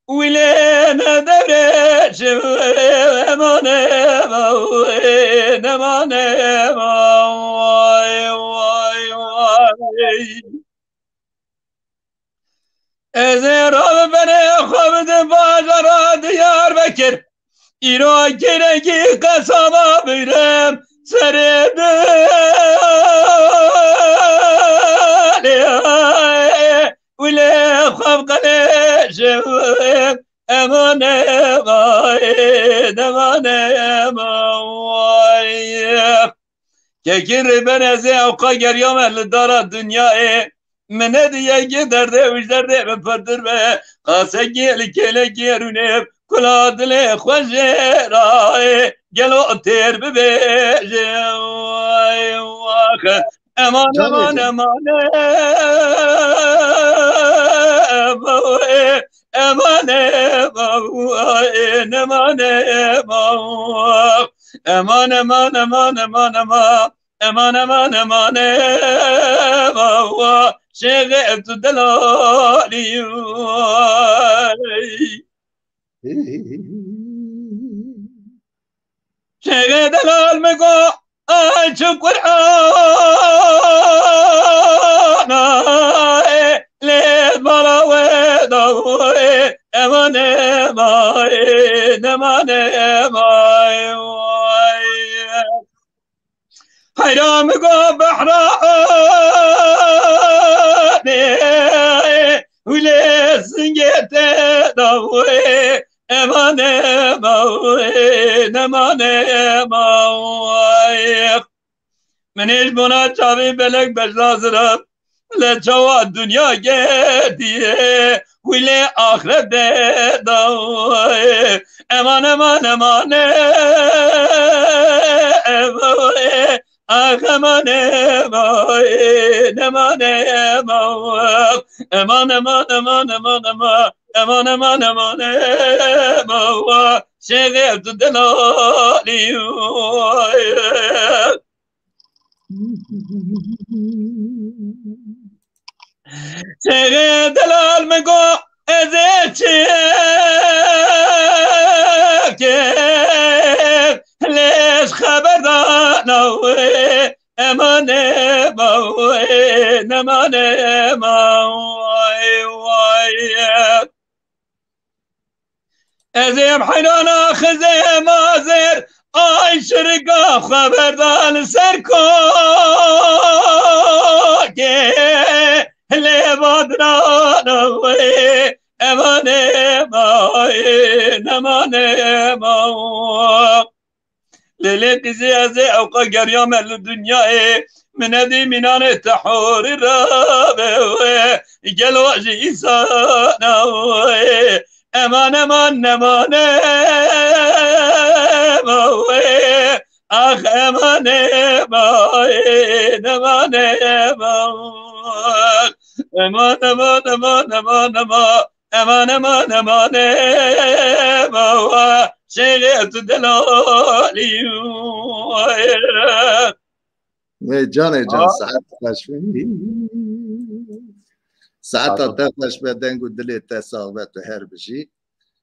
wîlê ne devrê şêxê, emane, emane, vay, vay, vay. Ez ê rabiberê xwe bidim bajara Diyarbekir. Îro kêrekî qesaba bigrim serê dilê. Wîlê xwe biqeleşim. Emane vay, emane vay. Kekî rêber ez ê ewqa geriyame li dara dinyayê. Min nedî yekê derdê û ji derdê min pirtir be. Qasekî li kêlekî rûnê kula dilê xwe jê rayê. Gelo têr bibêje. Vay, vay. Eman, eman, eman. Eman, eman, eman. Eman, eman, eman, eman, eman. Eman, eman, eman, eman, eman. Şêxê tu delalî. Şêxê delal mi go, ay çi Qur'ana, e, lê bala we da, e, eman, eman, eman, eman, vay. Heyra mi go behra, e, wîlê singê te da, e, eman, eman, eman, eman. Min ê ji bona çavê belek bejna ziram, le çawa dinya gediye, wîlê axret de dawe. Eman, eman, eman, eman, ah, eman, eman, eman, eman, eman, eman, eman, eman, eman, eman, eman, eman, eman, eman, şêxê tu delalî. Şêxê delal mi go, ez ê çi kim, lê ji xeberdana wê, eman, eman, eman, eman, vay, vay. Ez ê em heyrana xizê mazêr, ay şirika xwe berda li ser kokê, lê badrana wê, emanê mayê, nemanê ma. Lê lê qîzê ez ê ewqa geriyame li dinyayê, min nedî mînanê tehorî rabe wê, gelo ji însana wê. Eman, eman, nemane ma wê. Ax, emanê ma wê, nemane ma. Eman, eman, eman, eman, eman. Eman, eman, eman, eman, wa, şêxê tu delalî. Ê, canê can, saet xweş be. Saeta te xweş be, deng û dilê te sax be, tu her bijî.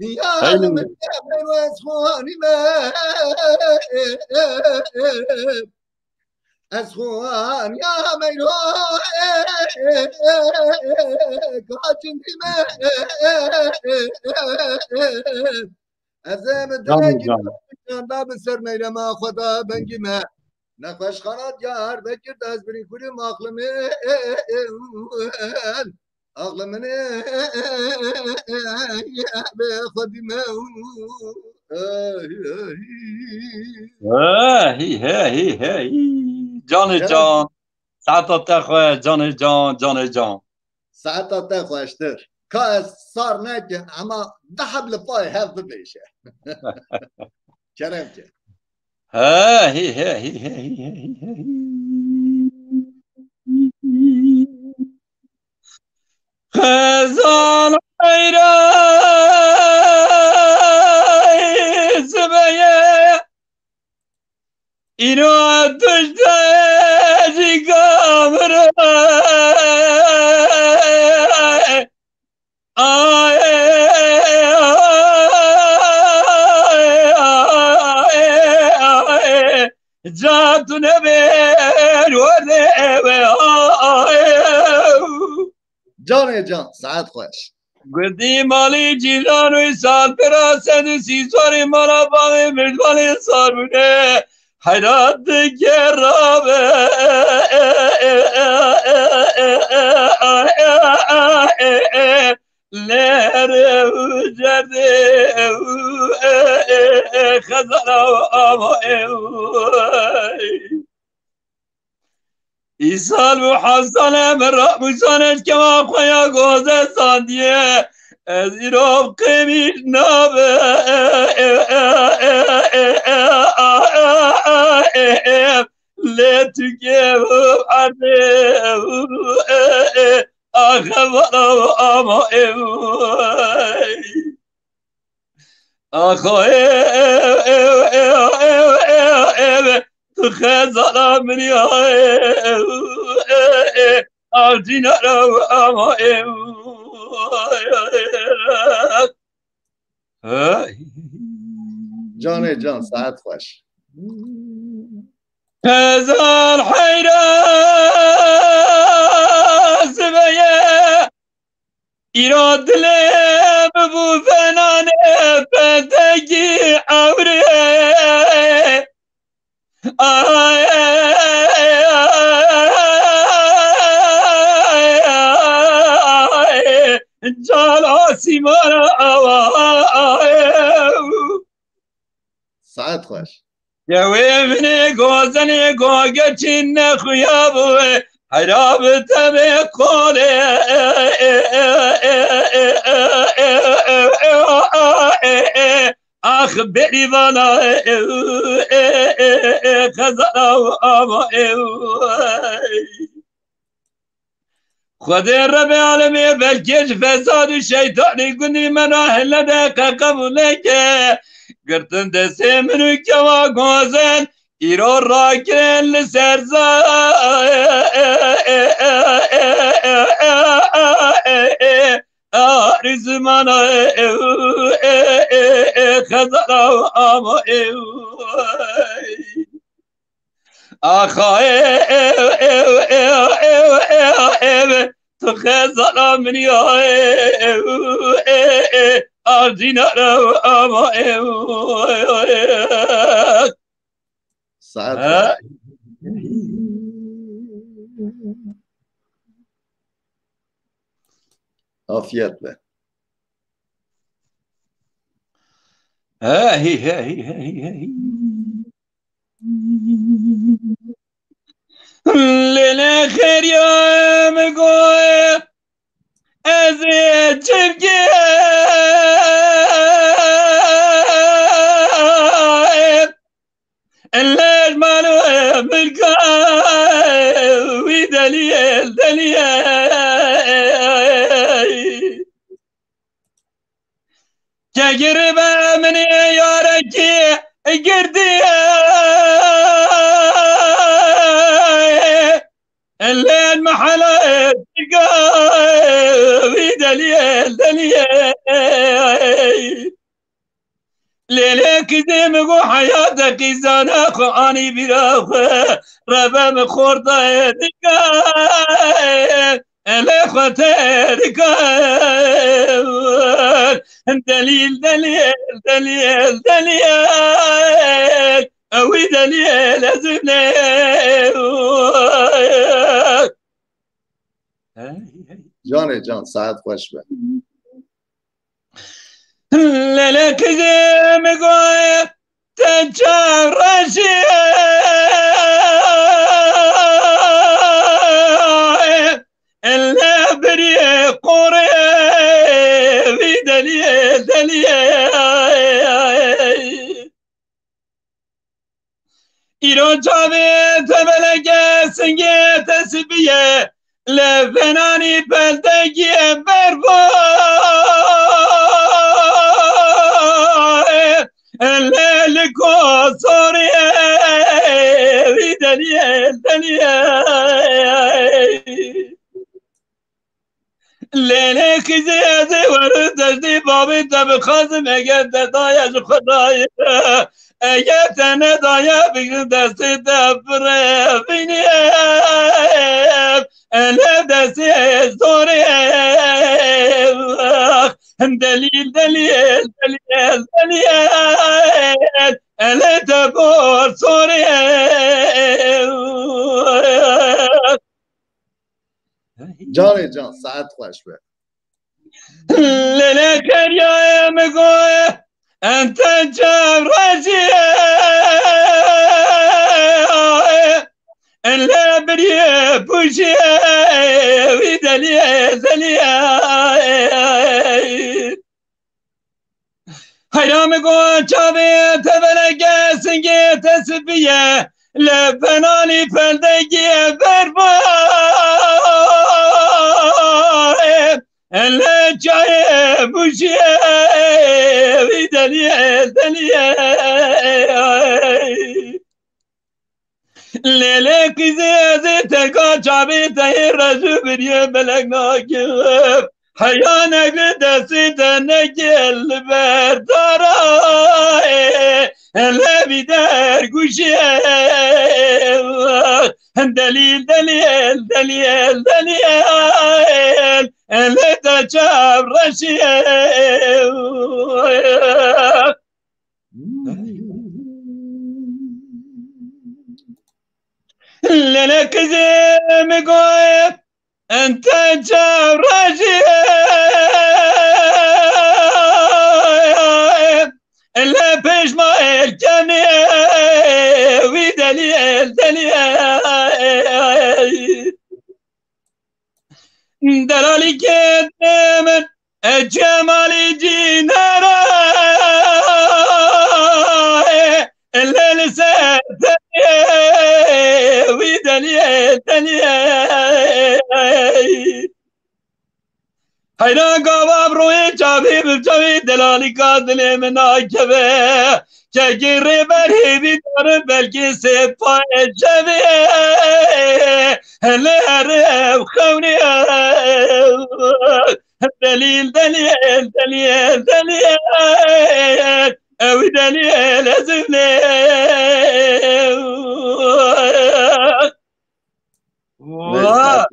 Hey. Yar min, yar min, ez xwanî me. Ez xwan ya meyro, kaçin dî me. Ez ê min Canım dilekî can. Can da bi ser meyrema xwe da bengî me. Nexweşxana Diyarbekir de ez birî kurim axli min. Axli min be xwedî me. Hey, hey. Hey, hey, hey, hey. Canê Canım. Can. Saeta te xweş, canê can, canê can. Saeta te xweştir. Ka ez sar nekim, ama du heb li payê hev bibêje. Kerem ke. He, hi, he, hi, he, hi, he, hi, he, hi. Xezal heyra zibeye. Îro tişt e jî gamir e. Ay, ay, ay, ay, ca tu nebêr werde ewe, ay. Canê can, saet xweş. Gundî malî cîran û sal pira sed û sî zarê mala bavê mirdvanê sar bûne. Heyrat dike rabe lere û cerdê û xezara û ama ew. Îsal bû hezane min ra mûsanê kema xwe ya goze sandiye. Ez îro qêmîş nabe. Lê tu ke erdê axe vana ama ew. Axa ew, ew, ew, ew, ew, ew, tu xezala min ya, ew, ew, ew, avcîna ra ama ew. Hey. Canê can, saet xweş. Xezal heyra zibeye. Îro dilê min bû venane bedegî ewrê. Ay, ay, ay, ay, ay, cal asîmana awa. Saet xweş. Yewê minê gozenê gogeçîn nexuya bû, heyra bi tevê qolê. Ax berîvana xezara ama ew. Xwedê Rebê alemê belkê ji fesad û şeytanî gundî me nahile de qe qebûlê ke. Girtin destê min û kewa gozen îro rakirin li ser za-, arî zimana xezara ama ew. Axa ew, ew, ew, tu xezala min ya, ew, ew, ew, ardîna rew ama ew. Saet ha? Afiyet be. Hey, hey, hey, hey, hey. Lêlê xêriya min got, ez ê çi bikim? Lêj mal û milka wî deliyê, deliyê. Kegir be minê yarekî girdiye. Ellê mehele tirka wî deliyê, deliyê. Lêlê kizê min got heyatekî zana xwe anî bîra xwe, reve min xortayê dike, elê xwe terike. Delîl, delîl, delîl, delîl, ewî delîl ez ne. Canê can, saet xweş be. Lele kızım goy te çavreşi, elle biri kore vi deliye, deliye. Îro çavê te beleke singê te sipiye, le venanî peltekî berbo. Ele li kosorê wî deliyê, deliyê. Lêlê kizê ez ê werin deştê babê te bixwazim, eger te daye ji xwe daye. Eger te nedaye bigrin destê te birevînê. Ele destê zorê. Delîl, delîl, delîl, delîl. Ele te bor sorê. Canê can, saet xweş be. Lele keriya min goye, ente çavreşî, ele biriye pûşî, wî deliyê, deliyê. Heyra min got çavê te beleke singê te sipiye, le venanî peldekî berbo. Ele çayê bûşiye, wî deliyê, deliyê. Lêlê kizê ez ê terka çavê te yê reju biriyê belek nakim. Heyanek li destê te neke li ber dara ê. Hele vî dergûşê delîl, delîl, delîl, delîl. Ele te çavreşî. Lele kızê min goye, ente çavreşî. Ele pêşma elkenê, wî deliyê, deliyê. Delalî kê min, e, Cemalî cînera, e, lê li ser derê, wî deliyê, deliyê. Heyran gava bi royê çavê, bi çavê delalîka dilê min nakeve. Çekê rêber hêvî darin belkî sê payê çavê. Hele herev xewnê. Delîl, delîl, delîl, delîl. Ew delîl ez ne. Vay!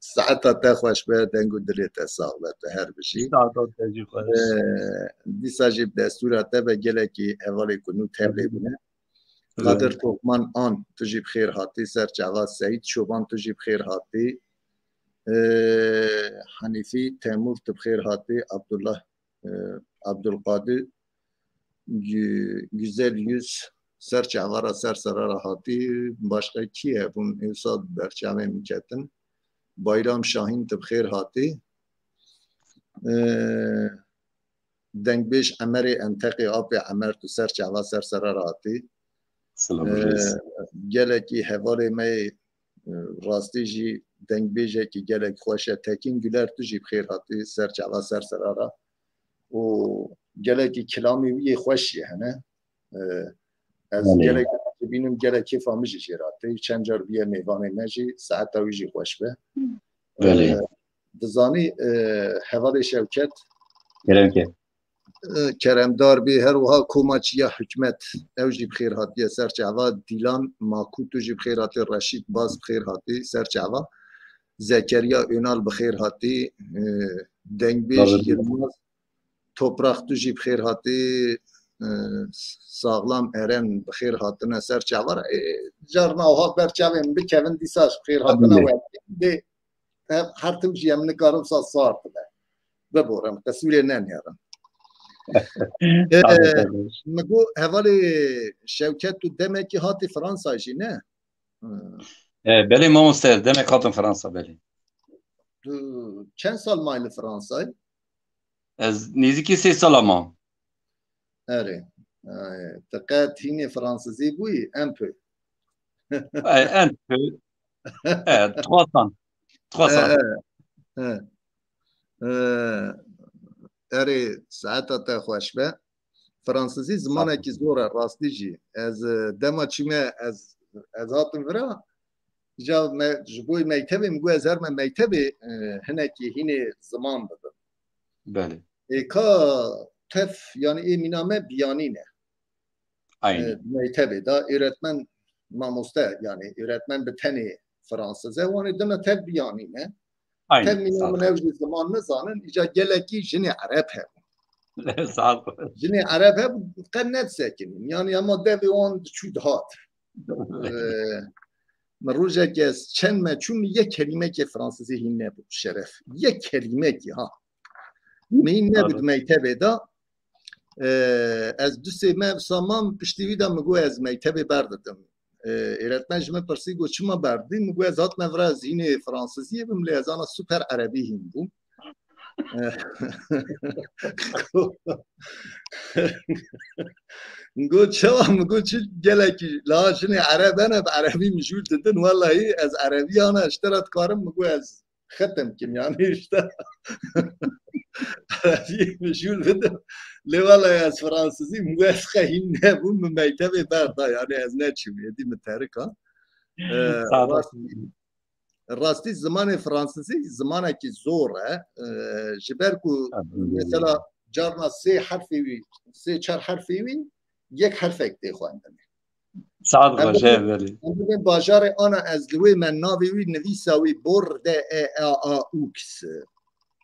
Saeta te xweş be, deng û dilê te sax be, tu her bijî. Saeta te jî xweş. Ee, dîsa jî bi destûra te be, gelekî hevalê ku nû tevlê bûne. Qadir Tokman An, tu jî bi xêr hatî, ser çava Seyîd Şoban, tu jî bi xêr hatî. Ee, Hanîfî Temur, tu bi xêr hatî, Abdullah, e, Abdulkadir Gü-, Güzel Yüz, ser çava ra, ser sera ra hatî, başqa kî hebûn, êwsa ber çavê min ketin. Bayram Şahîn, tu bi xêr hatî. Ee, Dengbêj Emerê Enteqê Apê Emer, tu ser çava, ser sera re hatî. Selam, ee, reis. Gelekî hevalê me yê, e, rastî jî dengbêjekî gelek xweş e. Tekîn Güler, tu jî bi xêr hatî, ser çava, ser sera re. Û gelekî kilamê wî yê xweş jî hene. Ee, ez Belê. Gelek bînim gelek kêfa min jî jê re hatî. Çend car bûye mêvanê me jî, saeta wî jî xweş be. Belê. E, dizanî, e, hevalê Şewket, Kerem ke. e, keremdar bî, her wiha koma çiya hikmet, ew jî bi xêr hatiye ser çava, Dîlan Makû, tu jî bi xêr hatî, Reşîd Baz bi xêr hatî ser çava, Zekeriya Önal bi xêr hatî, e, Dengbêj Tabii. Yilmaz, Toprak, tu jî bi xêr hatî, e, Saxlam Eren bi xêr hatine ser çava. E, carna wiha ber çavên bikevin, dîsa ji xêr hatine Tabii. Wekî. Dê, e, her tim jî em nikarin sa sar dibe. Biborin, qisûrê nenêrin. E, Tabii, tabii. Min got, hevalê Şewket, tu demekî hatî Fransa jî, ne? Hmm. E, belê mamoste, demek hatim Fransa, belê. Tu çend sal may li Fransayê? Ez nêzîkî sê sala mam. Erê. Ay, te qet hînê fransizî bûyî? Un peu. E, un peu. E, trois cents. Trois cents. E, e, e. E, erê, saeta te xweş be. Fransizî zimanekî zor e, rastî jî. Ez, e, dema çûme, ez, ez hatim vira, ja me, ji bo mektebê min got ez herme mektebê, e, hinekî hînê ziman bibim. Belê. Ê ka tev, yanî ê mîna me biyanî ne. Aynî. E, mektebê da öğretmen, mamoste, yanî öğretmen bi tenê fransiz e, wan ê dina tev biyanî ne. Tev Aynî. mîna Sağ min ol. Ew jî ziman nizanin, îca gelekî jinê ereb hebû. Sağ ol. Jinê ereb hebû, qet nedisekinîn. Yanî hema devê wan diçû dihat. Ee, min rojekê ez çend me çû, min yek kelîmekê fransizî hîn nebû, şeref. Yek kelîmekî ha. Min hîn nebû di mektebê de. Ee, ez du sê me wisa mam, piştî wî de min got ez mektebê berdidim. Ee, êretmen ji min pirsî, got çima berdî? Min got ez hatime vira, ez hînê fransiziyê bim, lê ez ana super erebî hîn bûm. Ee, got çawa? Min got çi gelekî la jinê ereb hene bi erebî mijûl didin, wellahî ez erebî ana ji te re dikarim, min got ez xitim kim, yanî işte. Erebî mijûl bidim. Lê wellahî ez fransizî, min got ez xehîn nebûm, min mektebê berda, yanî ez neçûm, êdî min terika. Ee, Sağ ol. Rastî, rastî zimanê fransizî zimanekî zor e. Ee, ji ber ku Tabii. Mesela carna sê herfê wî, sê çar herfê wî, yek herfek tê xwendinê. Saet Em xweş, bibin, he, belê. Em bibin bajarê ana, ez li wê me navê wî nivîsa wî Bor D E A A Ux.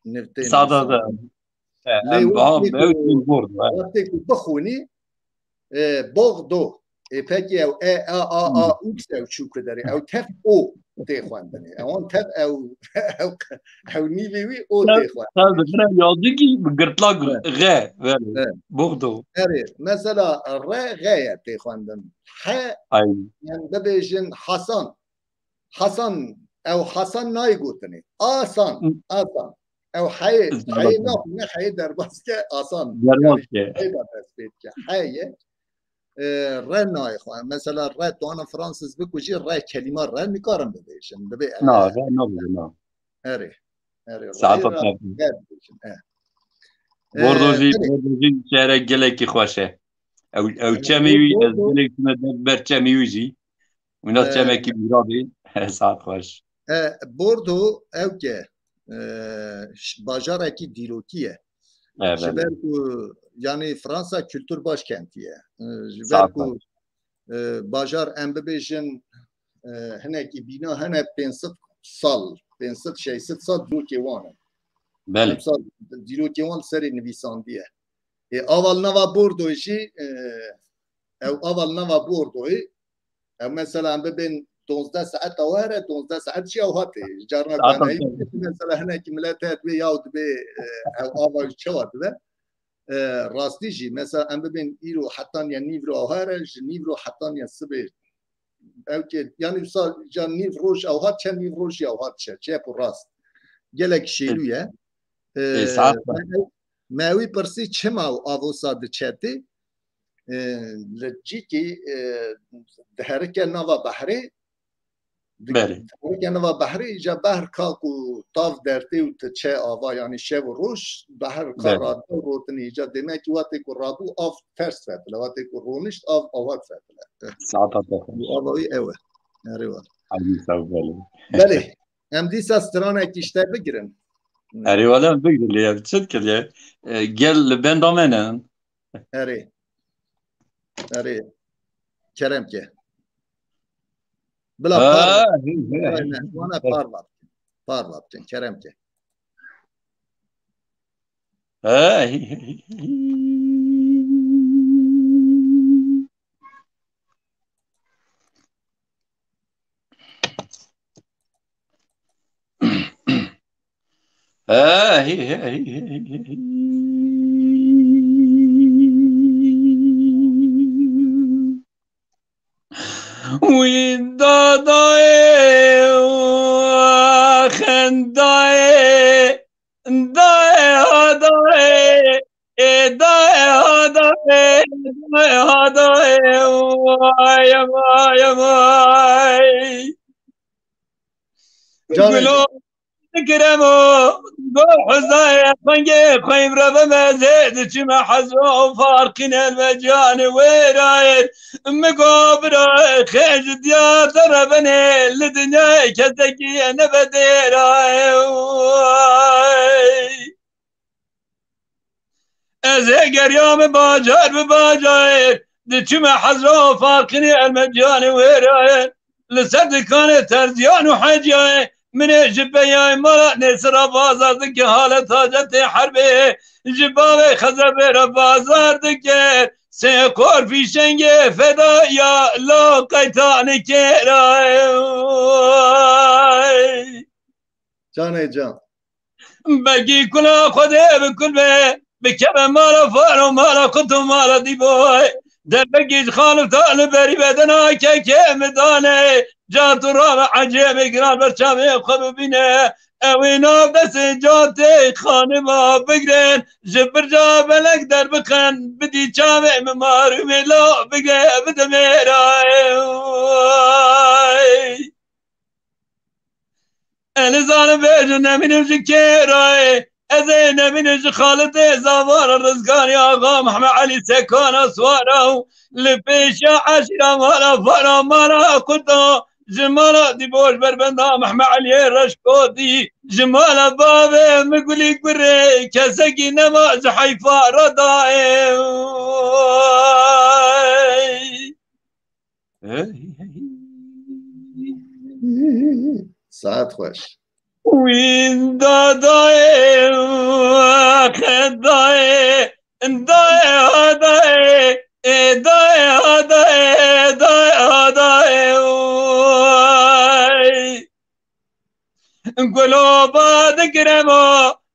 Nivtên Sada da. nivîsandin. E, Lê em, ha, wextê ew ku, jî Bordo, he. Wextê ku bixwînî, e, Bordo. Ê, pekî ew E A A A Ux ew çû ku derê. Ew tev O tê xwendinê. Ewan tev ew, ew, ew nîvê wî O tê xwendinê. Tev dibine yazikî bi girtlak Evet. G, belê. Evet. Bordo. Erê, mesela re G ye tê xwendin. He, Ay. em bibêjin Hasan. Hasan, ew Hasan nayê gotinê. Asan, Asan. Ew heyê, heyê nabîne, heyê derbas ke, Asan. Derbas ke. Heyê de dest pê dike. Heyê, e, re nayê xwe. Mesela re, tu ana Fransız bikujî, re, kelîma re nikarin bibêjin. Dibê Na, re nabêjin, na. Erê. Erê. Saet Re, re, xweş. Re dibêjin. E. Bordo E, jî, erê. Bordo jî şehre gelekî xweş e. Ew, ew çemê wî, ez gelek çime ber çemê wî jî. Wina çemekî bîra bê. Saet xweş. E, Bordo ew ke, e, ş-, bajarekî dîrokî ye. E, ji ber ku, yanî Fransa kültür başkentî ye. E, ji ber ku, e, bajar em bibêjin, e, hinekî bîna hene pênc sed sal, pênc sed şeş sed sal dîrokê wan e. Belê. Em sal dîrokê wan li serê nivîsandiye. Ê, ava li nava Bordoyê jî, e, ew ava li nava Bordoyê, ew mesela em bibên dozdeh saeta were, dozdeh saet jî ew hatê. Carna mesela hinekî milet heye dibê yaw dibê, e, ew ava çawa dibe. E, rastî jî, mesela em bibên îro hetaniye nîvro ew here, ji nîvro hetaniye sibê. Ew ke, yanî wisa ca nîv roj ew hat çe, nîv roj jî ew hat çe. Çep û rast. Gelek şêlû ye. E, me, me wî pirsî çima ew avosa diçetê? E, li cîkî, e, diherike nava behrê, Belê. Tarike niva behrê îca behr ka ku tav dertê û ti çe ava, yanî şev û roj, behr ka Belê. Rade û rotinê îca demekî wextê ku rabû av ters fetile, wextê ku ronişt av avat fetile. Saeta te xweş. Ava wî ew e. Erê wele. Hadi sağ ol, belê. Belê. Em dîsa stranekî ji te bigirin. Erê wele bigir lê, çi dikir lê? E, gel li benda me ne. Erê. Erê. Kerem ke. Bila parva. He, he, he. Wana parva. Parva bikin. Kerem ke. He, he, he, he. Wî dadayê û xendayê, dayê ha dayê, ê dayê ha dayê, dayê ha dayê, vay, vay, vay. Canê Gulo. Kiremo, go huzayê xwengê xweyim re bime zê diçime hezro farqîne me canê wêrayê. Mi go bira xêj diyar de re benê li dinyayê kesekî nebe dêrayê. Ez ê geriyame bajar bi bajar, diçime hezra farqînî elmeciyanê wêrayê. Li ser dikanê terziyan û heciyayê, min ê ji peyayê mala nêsira bazar dike, halet hacetê herbê, ji bavê xezebê re bazar dike, sê qor fîşengê fedaya, la qeytanê kêrayê. Canê can. Begî kula Xwedê bi kul be, bikeve mala faro, mala qut û mala dîboy. Derbegî ji xalifta li berî bedena kekê min dane. Ca tu rabe ecêbê giran ber çavê xwe bibîne. Ew ê nav destê ca tê xanima bigrin. Ji birca belek derbixin, bidî çavê min marûmê la bigre bide mêrayê. Ez nizanim bêjim nemînim ji kê re ye. Ez ê nemînim ji xalitê Zavan Rizgarî Axa Mehmed Elî Sekana Swara û li pêşiya eşîra mala Fara mala Kuta ji mala Dîboş Berbenda Mehmed Eliyê Reşkotî ji mala bavê min Gulî Gurê kesekî nema ji heyfa re dayê. Saet xweş. Wî dadayê, xedayê, dayê, dayê, ê dayê, dayê, dayê, dayê, oy. Gulo ba digiremo,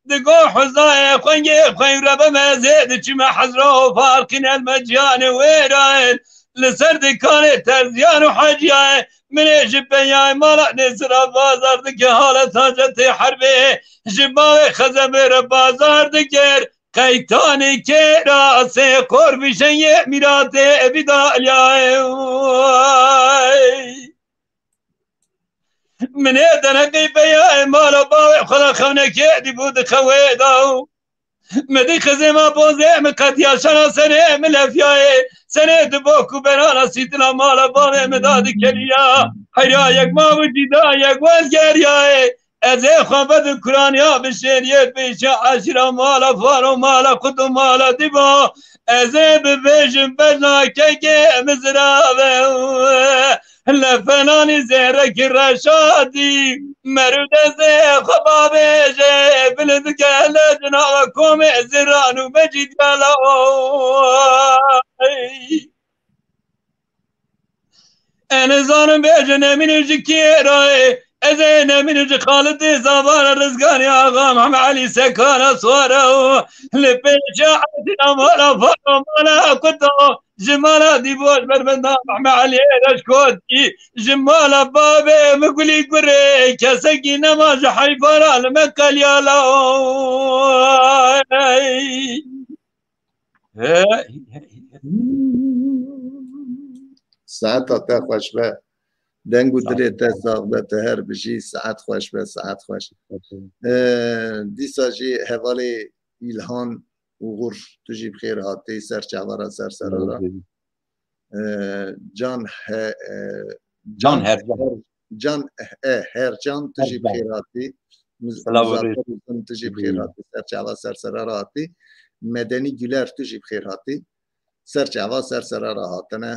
digo huzayê xwengê xweyre bimezê, diçime hezra û farqîn elmeciyanê wêrayên. Li ser dikanê terziyan û heciyayê, min ê ji peyayê mala nêsira bazar dike, halet hacetê herbê, ji bavê xezebê re bazar dikir, qeytanê kêra sê qor fîşengê mîratê bîdaliyayê. Min ê deneqî peyayê mala bavê xwe de xewnekê dîbû di xewê de û min dî xizê ma pozê min qetiya şana serê min lefyayê. Serê di bok û berana sîtina mala bavê min da dikeliya. Heyra yek ma û cîda yek wez geriyayê. Ez ê xwe vedim kuraniya bi şêriyê pêşiya eşîra mala faro mala qut û mala dîba. Ez ê bibêjim bejna kekê min zirave. Lefelanî zêrekî reşadî, merû dezê xwe bavêje, bilind gele cinava komê ziran û mecîd gela oy. Ez nizanim bêjin nemînim ji kê re ye, ez ê nemînim ji Xalidê Zavan Rizgarî Axa Mehmed Elî Sekana Swara û li pêşiya Ezdîna mala faro mala kuta. Ji mala Dîboş Berbenda Mehmed Eliyê Reşkotî, ji mala bavê min Gulî Gurê, kesekî nema ji heyfa re li me qeliya la. Saeta te xweş be. Deng û dilê te sax be, tu her bijî, saet xweş be, saet xweş. Ee, dîsa jî hevalê Îlhan Uğur, tu jî bi xêr hatî, ser çava ra, ser sera ra. Ee, Can he, e, Can Can Hercan. Her-, Can E Hercan, tu jî bi Hercan. Xêr hatî. Miz-, Silav û Muzaffer rêz. Uzun, tu jî bi xêr hatî, ser çava, ser sera ra hatî. Medenî Güler, tu jî bi xêr hatî. Ser çava, ser sera ra hatine.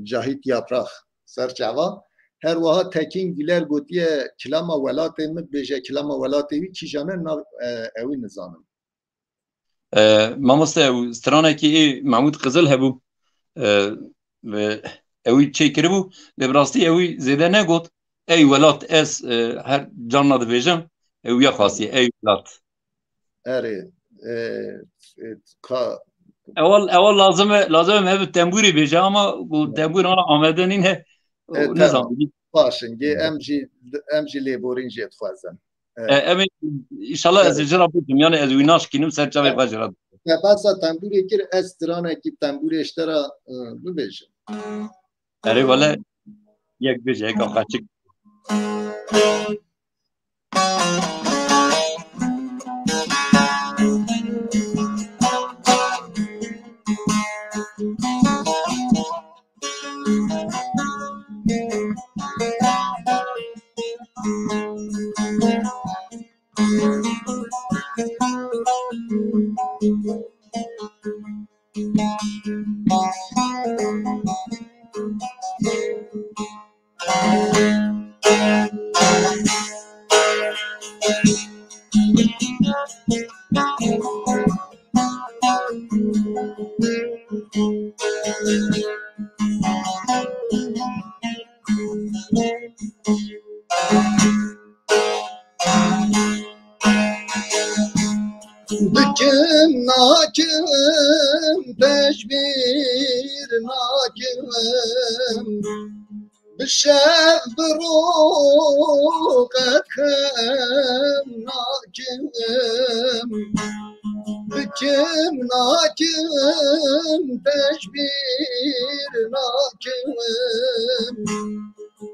Cahit Yaprak, ser çava. Her wiha Tekîn Güler gotiye, kilama welatê min bêje, kilama welatê wî kîjan e, nav, e, ewî nizanim. E, mamoste, ew stranekî ê Mehmûd Qizil hebû. E, ve ewî çêkiribû, lê bi rastî ewî zêde negot. Ey welat, ez, e, her carna dibêjim, ew ya xwestiye, ey welat. Erê, e, e, ka Ewal, ewal lazim e, lazim e me bi tembûrê bêje, ama ku tembûr ana amade nîne, E, nezam. Tamam. Baş in, gê em jî, em jî lêborîn jê dixwazin. E, E, em ê, înşallah ez ê ji ra bikim, yani ez wî naşkînim, ser çavê xwe ji ra. Te behsa tembûrê kir, ez stranekî tembûrê ji te ra, e, bibêjim. Erê wele, yek bêje, yek qaçik. Dikim nakim, tecbîr nakim, bi şev bi ro qet xem nakim, dikim nakim, tecbîr nakim.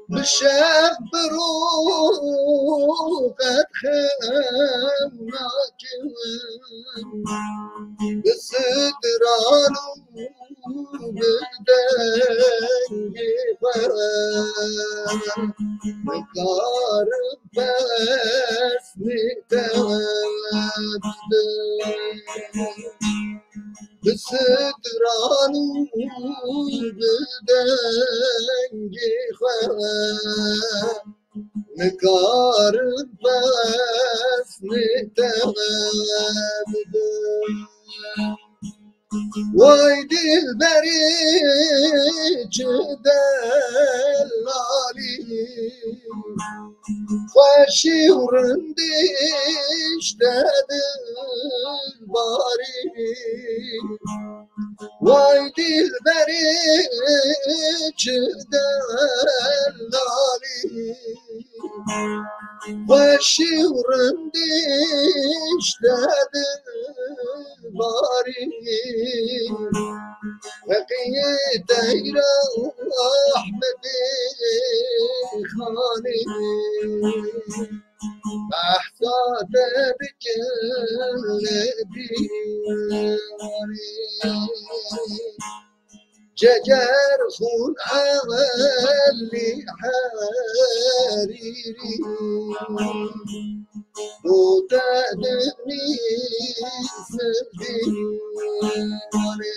Bi şev bi ro qet xem nakim. Bi stran û bi dengê xwe nikarim pesnê te bidim. Bi stran û bi dengê xwe nikarim pesnê te bidim. Way dilberê çi delalî, xweşî û rindî ji te dilbarî. Way dilberê çi delalî, xweşî û rindî ji te dilbarî. Feqiyê teyra Ehmedê Xanê. Behsa te dikin li dîwarê. Ceger xûn Elî Herîrî. Bo te dinîsim dîwarê.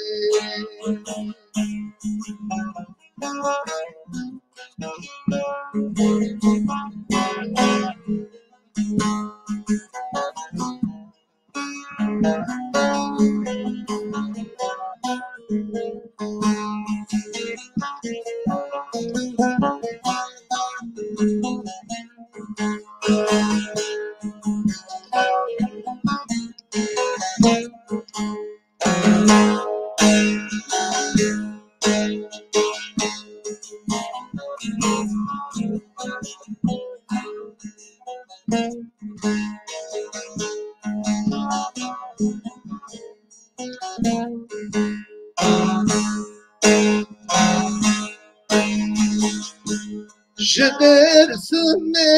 Ji Dêrsimê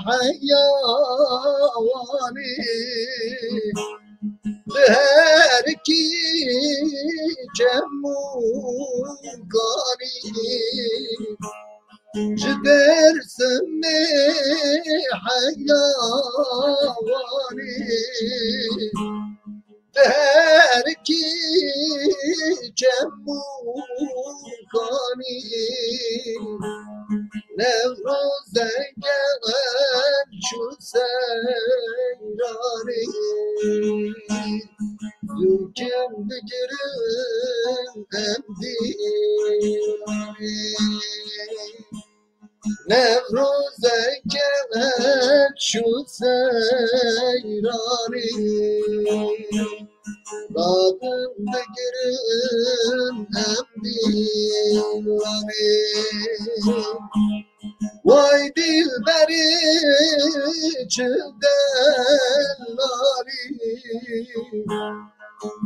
heya wanî, li her kî çem û kanî. Ji Dêrsimê heya wanî, Derkî çem û kanî, Newroz dengê çû seyranî. Zû kim digirin em dîwarî. Newrozeke çû seyranî, dadin digirin em dîwanî. Way dilberî çi delalî,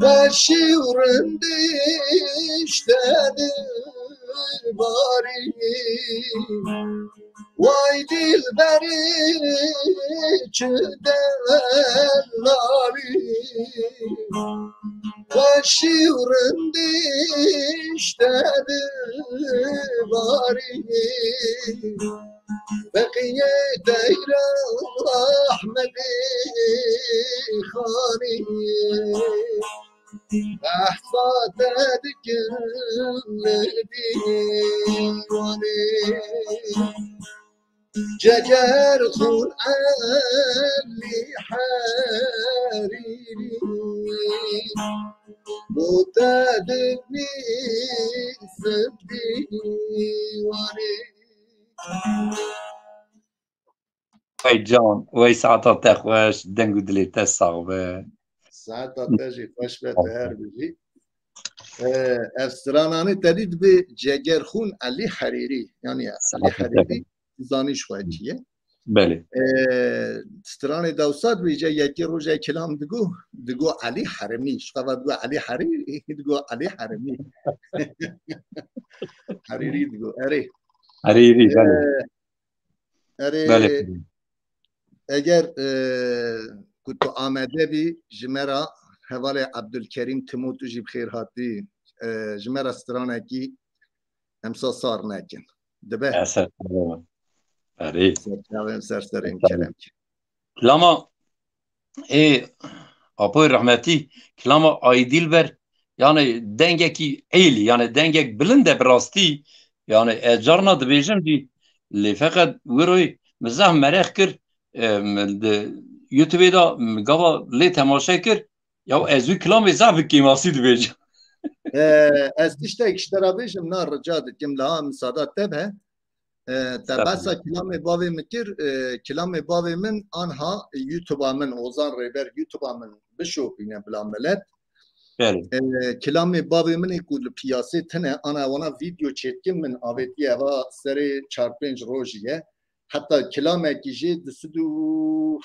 weşî û rindî işte dilbarî. Way dilberî çi delalî, weşî û rindî işte dilbarî. Feqiyê Teyra Ahmedî Xanî. Behsa te dikim li dîwanê. Ceger xûn Elî Herîrî. Bo te dinîsim dîwanê. Wey can, wey saeta te xweş, deng û dilê te sax be. Saeta te jî xweş be, tu her bijî. Ee, ev strananê te dî dibê Cegerxûn Elî Herîrî. Yani Elî Saeta te Herîrî, xweş. Zanî ji xwe kî ye. Belê. Ee, stranê dewsa dibêje yekê roje kilam digo, digo Elî Herîmî. Ji xwe ve digo Elî Herîrî, digo Elî Herîmî. Herîrî digo. Erê. Herîrî, belê. Ee, Erê, Belê. Eger, e, ku tu amade bî, ji me re hevalê Ebdulkerîm Timo, tu jî bi xêr hatî, e, ji me re stranekî emsa sar nekin. Dibe? E, ser çavê min. Erê. Ser çavê min, ser serê min, Ser çavê min. Kerem ki. Lama Ê, apoyê rehmetî, kilama Aydilber, yani dengekî êlî, yani dengek bilind e bi rastî, yani ez carna dibêjim jî, lê feqet wiroyê min zehf mereq kir, e, min di YouTubeê de min gava lê temaşe kir, ya ez wî kilamê zehf bi kêmasî dibêjim. E, ez tiştek ji te re bêjim, na rica dikim, la misada te be. E, te Estağfurullah. behsa kilamê bavê min kir, e, kilamê bavê min anha YouTube-a min, Ozan Rêber YouTube-a min bişopîne bila milet. Belê. E, kilamê bavê min ê ku li piyasê tine, ana wana video çêdikim min avêtiye eva serê çar pênc rojî ye. Heta kilamekî jê du sed û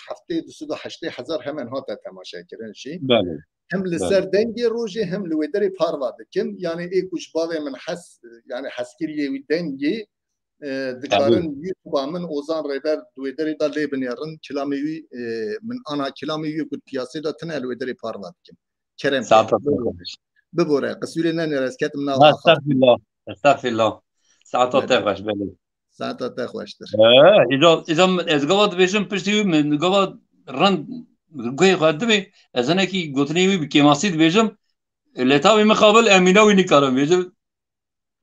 heftê, du sed û heştê hezar hemen hate temaşekirin jî. Belê. Hem li Belê. ser dengê rojê hem li wê derê parva dikim. Yani ê ku ji bavê min hes, yani heskiriyê wî dengê, e, dikarin Tabii. YouTube-a min Ozan Rêber di wê derê de lê binêrin. Kilamê wî, e, min ana kilamê wî ku piyasê de tine li wê derê parva dikim. Kerem Saeta ke. te Bibore. xweş. Bibore. Qisûrê nenêre, ez ketim nav Ha, axa. Estağfirullah. Estağfirullah. Saeta te Belê. xweş, belê. Saeta te xweştir. Ee, îca, îca min ez gava dibêjim, piştî wî min gava rind guhê xwe dibê, ez hinekî gotinê wî bi kêmasî dibêjim, lê tavî mixabil em mîna wî nikarim bêjim.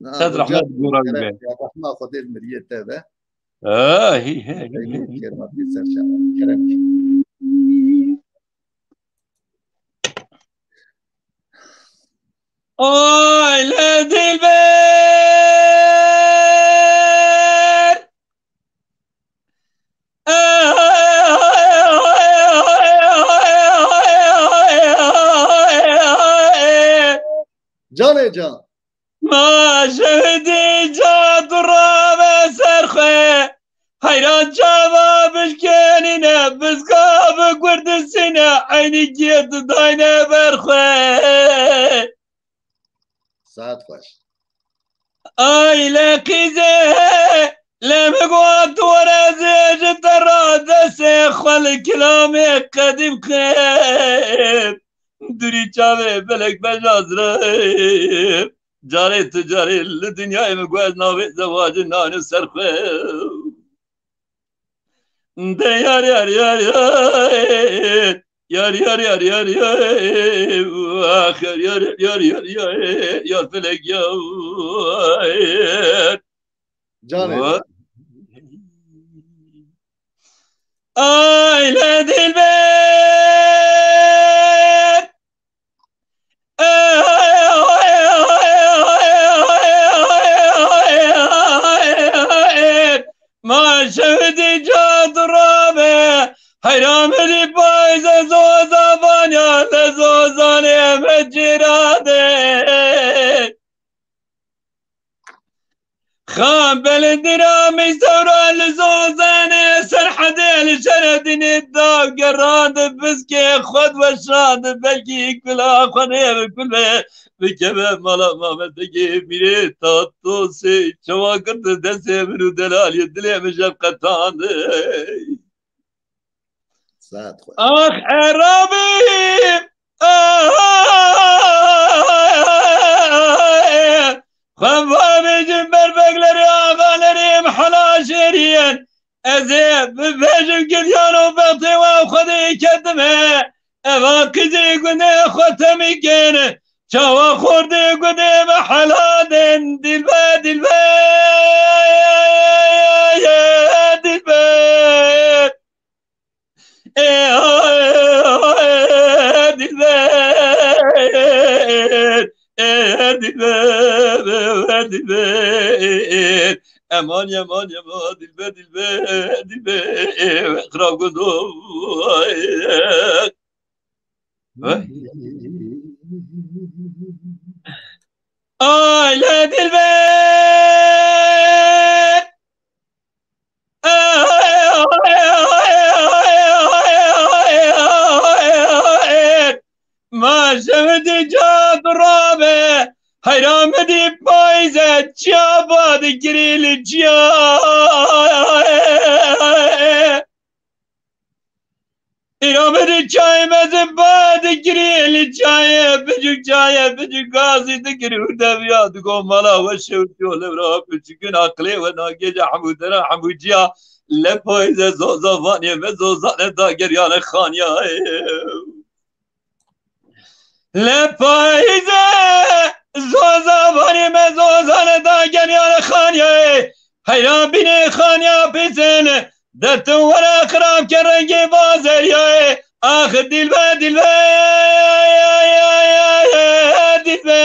Na, Sed rica rehmet ederim, gora wî kerem be. Ya, rehma Xwedê li miriyê te be. Ee, hî, hî, hî, Xeyrê hî, hî. kêrma bir serçe. Kerem ki. Ay le dilber. Canê can. Ma şehidî ca durave ser xwe. Heyran çava bişkenîne, bizga bi gurdisîne, eynî giye didayne ber xwe. Saet xweş. Ay le qîze, Lê min got were ez ê ji te re destê xwe li kilamê qedîm xêr. Dûrî çavê belek bejazre. Carê tu carê li dinyayê min got ez navê zewacê nayne ser xwe. De yar yar yar yar. Yar yar yar yar yar. Ah yar yar yar yar yar. Yar felek yar. Canê. Ay le dilber. Ma şewdî cad rabe, heyra min dî payze zoza vanya, le zozanê me cîrade. Xan belindira mîsewra li zozanê serhedê li şeredînê dav gerand biskê xwe diweşand belkî kula xwe nê bi kul be bikeve mala Mametekê mîrê tatosê çawa girtin destê min û delaliyê dilê min şefqetand. Saet xwe. Ax Erabî! Xwe vabêjim berbeglerê axalerê mehela şêriyên. Ez ê bibêjim giryano bextê we Xwedê ketime. Eva qîzê gundê xwe temî kene. Çawa xordê gundê mehela den dilbe dilbe dilbe. Dilber, dilber, dilber. Eman, eman, eman, dilber, dilber, dilber. Xirab gondo. Ay le dilber. Ma şevdî cad rabe, heyra min dî payze çiya bad kirî li çiya. Îro min dî çayê mezin bad kirî li çayê, biçûk çayê, biçûk gazî dikir û deviya digo mala we şewtiyo lewra biçûkin aqilê we nagêje hemû dera hemû ciya. Le payze zoza vanê me zozane dageryane xaniyayê. Le payze zoza vanê me zozane dageryane xaniyayê. Heyran bînê xaniya pîsên dertin were xirab ke rengê bazeryayê. Ax dilbe dilbe dilbe.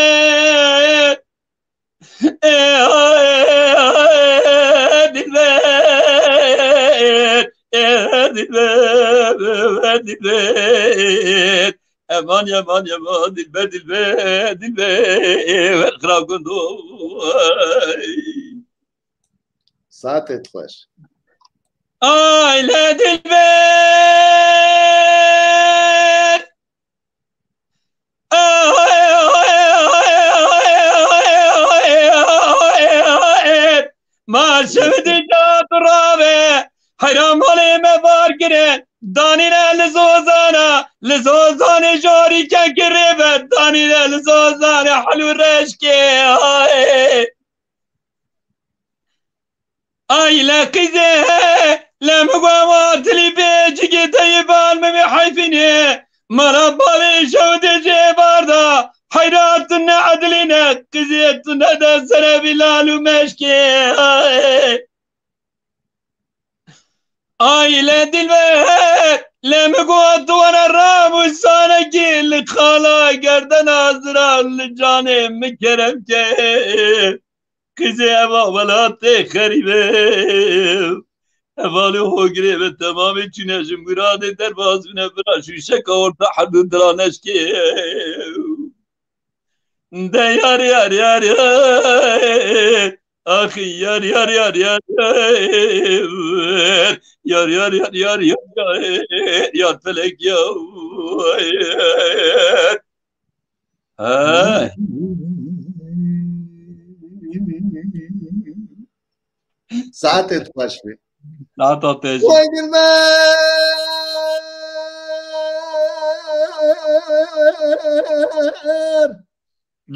Dilber, dilber, dilber. Eman, eman, eman, dilber, dilber, dilber. Xirab gundo. Saetê xweş. Ay le dilber. Ma şevdî cat rabe, heyran malê me bar kirin, danîne li zozana, li zozanê jorî kekirê be, danîne li zozanê helû reşkê. Ay le qîzê, le mi gwe wa dilî bê cigê teyê bal mi bê heyfînê. Mara balê şewdê jê barda, heyra tu ne edilîne, qîzê tu ne de sere bî lal û meşkê. Ay. Ay le dilber, le mi gwe tu were ram û sanekî li xala gerdena zira li canê mi kerem ke. Qîzê eva welatê xerîbe. Hevalê hogirê ve temamê çûne ji muradê derbas bine bira şûşeka orta herdû dira neşkê. De yar yar yar yar. Ax yar yar yar yar. Yar yar yar yar yar yar. Yar felek yar. He. Saetê tu xweş bî. Saeta te jî. Vay Dilber!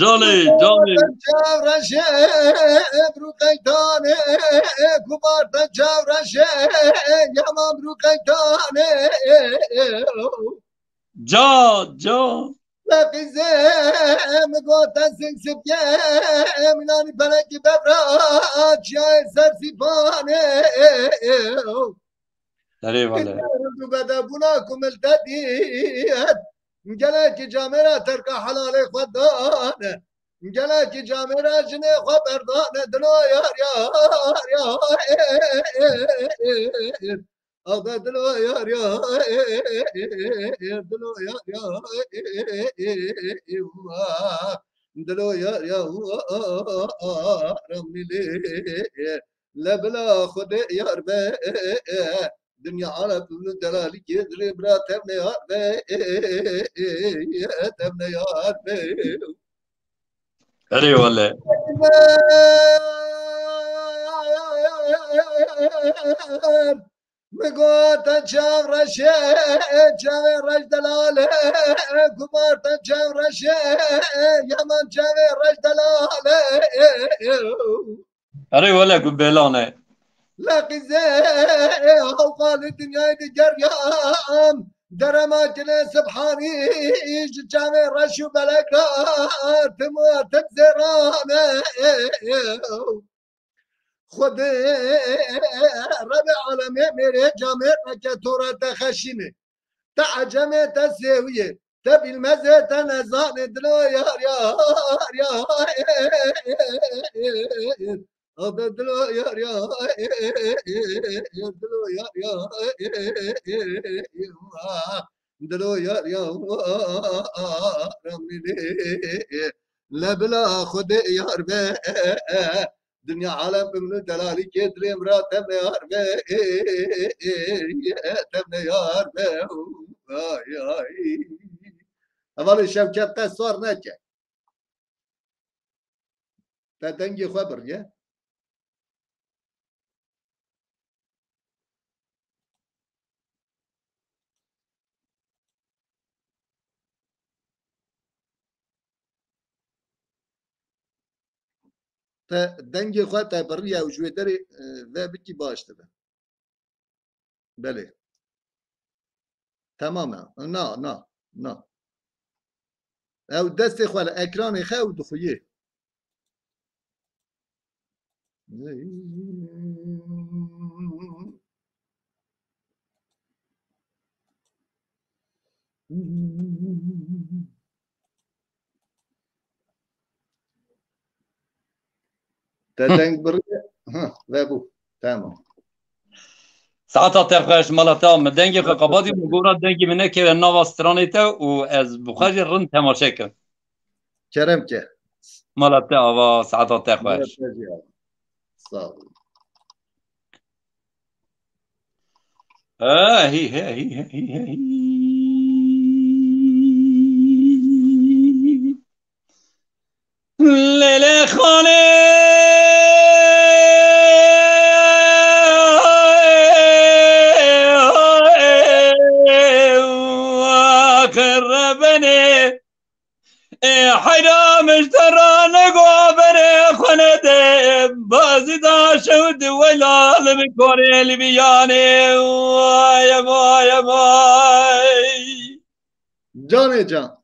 Canê, canê. Çavreşe, ebru qeytane, kubar te çavreşe, yaman bru qeytane. Ca, ca. Ve qîzê min gote sing sipye, min anî pelekî bevra, çiyayê ser sîpanê. Erê vale. Qîzê min du bede bûna ku mil te dît. Gelekî camêra terka helalê xwe dane. Gelekî camêra jinê xwe berdane. Dilo yar yar yar. Axda dilo yar yar, dilo yar yar, dilo yar yar, ramilê, le bila Xwedê yar be, dinya alem delalî kê dilê bira tevne yar be, tevne yar be. Erê wele. Min gote çav reşe, çavê reş delale, ku gote çav reşe, yaman çavê reş delale. Erê wele ku bêlan e. Leqîzê hewqalî dinyayê digeriyam, derema kinê sibhanî ji çavê reş û belek re tim û tim zêran e. Xwedê Rebê alemê mêrê camêr neke to re te xeşînê. Te ecemê, te sêwiyê, te bîlmezê, te nezanê, dilo yar yar yar. Abe dilo yar yar, dilo yar yar, dilo yar yar, ramînê. Le bila Xwedê yar be. Dinya alem bi min û delalî kê dilê min ra tevne yar be, tevne yar be. Ay, ay. Hevalê Şevket te sar neke. Te dengê xwe biriye. Te dengê xwe te biriye û ji wê derê, e, ve bikî baş dibe. Belê. Temam e. Na, na, na. Ew destê xwe li ekranê xe û dixuyê. Te deng biriye. Ha, vebû. Tamam. Saeta te xweş, mala te, min dengê xwe qebadî, min gora dengê min nekeve nava stranê te û ez bi xwe jî rind temaşe kim. Kerem ke. Mala te ava, saeta te xweş. Sağ ol. He, hî, he, hî, he, hî, he, hî. Lêlê xanê, axir rebenê. Ê heyra min ji te re nego berê xwe nede, bazî da şew di welal min korê li viyanê. Vay, vay, vay. Canê can.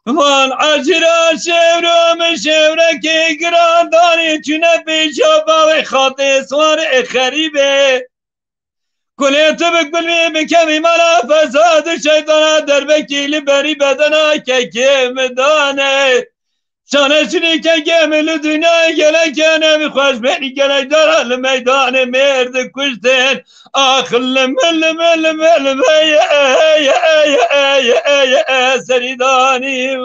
Van ecîra şewro min şewrekê giran danî çûne pêşa bavê xatê swarê xerîbê. Kulê tu bi kulmî bikevî mala fesad û şeytana derbekî li berî bedena kekê min dane. Şane şirî kekê min li dinyayê gelek hene bi xweş bêrî gelek dara li meydanê mêr dikuştin. Ax li min, li min, li min, li min, ey, ey, ey, serî danî.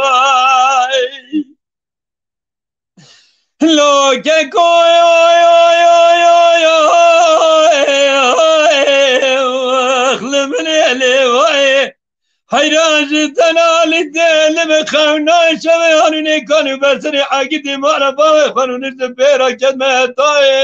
Ay. Lo keko, oy, oy, oy, oy, oy, oy, oy, axlim lê lê vay. Heyran ji tenalî dê li min xewnayê şevê hanûnê kanû berserê egidê mala bavê xwe nûnir di bêra kedme tayê.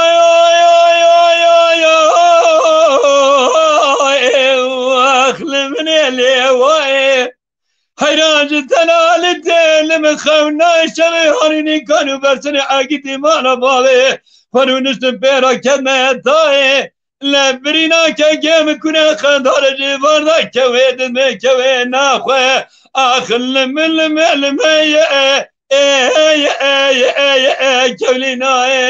ay, ay, ay, ay, ay, ay, ax li min ê lê wayê. Heyran ji tenalitê li min xew nayê şevê hanî nîkan û bersinê egîtî mana bavê. Xwe rûniştin pê re ketme tayê. Lê birîna kekê min kune xendare ji van de kewê didmê kewê naxwe. Ax li min li me li me ye. Ê, ê, ê, ê, ê, ê, kewlî nayê.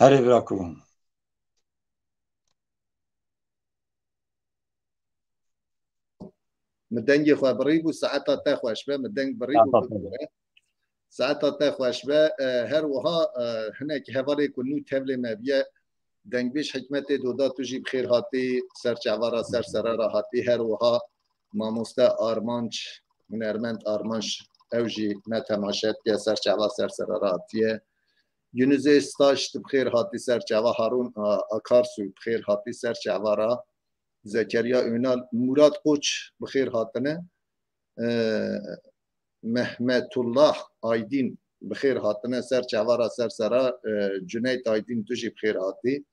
Herê bira ku. Min dengê xwe birî bû, saeta te xweş be, min deng birî bû, bibore. Saeta te xweş be. E, her wiha, e, hinek hevalê ku nû tevlê me biye, dengbêj Hikmetê Doda, tu jî bi xêr hatî, ser çava ra, ser sera ra hatî. Her wiha mamoste Armanc, hunermend Armanc, ew jî me temaşe dikiye, ser çava, ser sera ra hatiye. Yunusê Staş, tu bi xêr hatî, ser çava. Harûn, a, Akarsu, bi xêr hatî, ser çava ra. Zekeriya Önal, Murat Koç, bi xêr hatine. E, Mehmetullah Aydin, bi xêr hatine, ser çava ra, ser sera. E, Cüneyt Aydin, tu jî bi xêr hatî.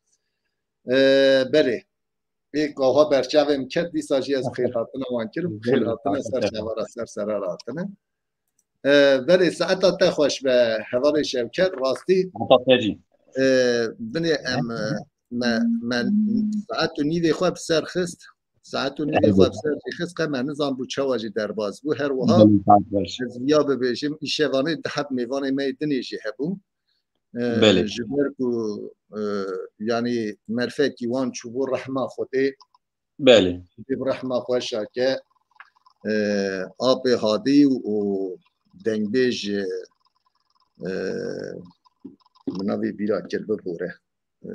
E, belê. Ê, gaha berçavê min ket, dîsa jî ez bi xêr hatina wan kirim. Bi xêr hatine, ser çava ra, ser sera ra hatine. E, belê, saeta te xweş be, hevalê Şevket, rastî. Heta te jî. E, binê em, e, me, me saet û nîvê xwe bi ser xist. Saet û nîvê xwe bi ser jî xist, qe me nizan bû çawa jî derbas bû. Her wiha ez viya bibêjim, îşevanê du heb mêvanê me yê dinê jî hebû. E, Belê. Ji ber ku, e, yanî merfekî wan çûbû rehma Xwedê. Belê. Xwedê bi rehma xwe şake, e, Apê Hadî û dengbêj, e, e, min navê bîra kir, bibore. E,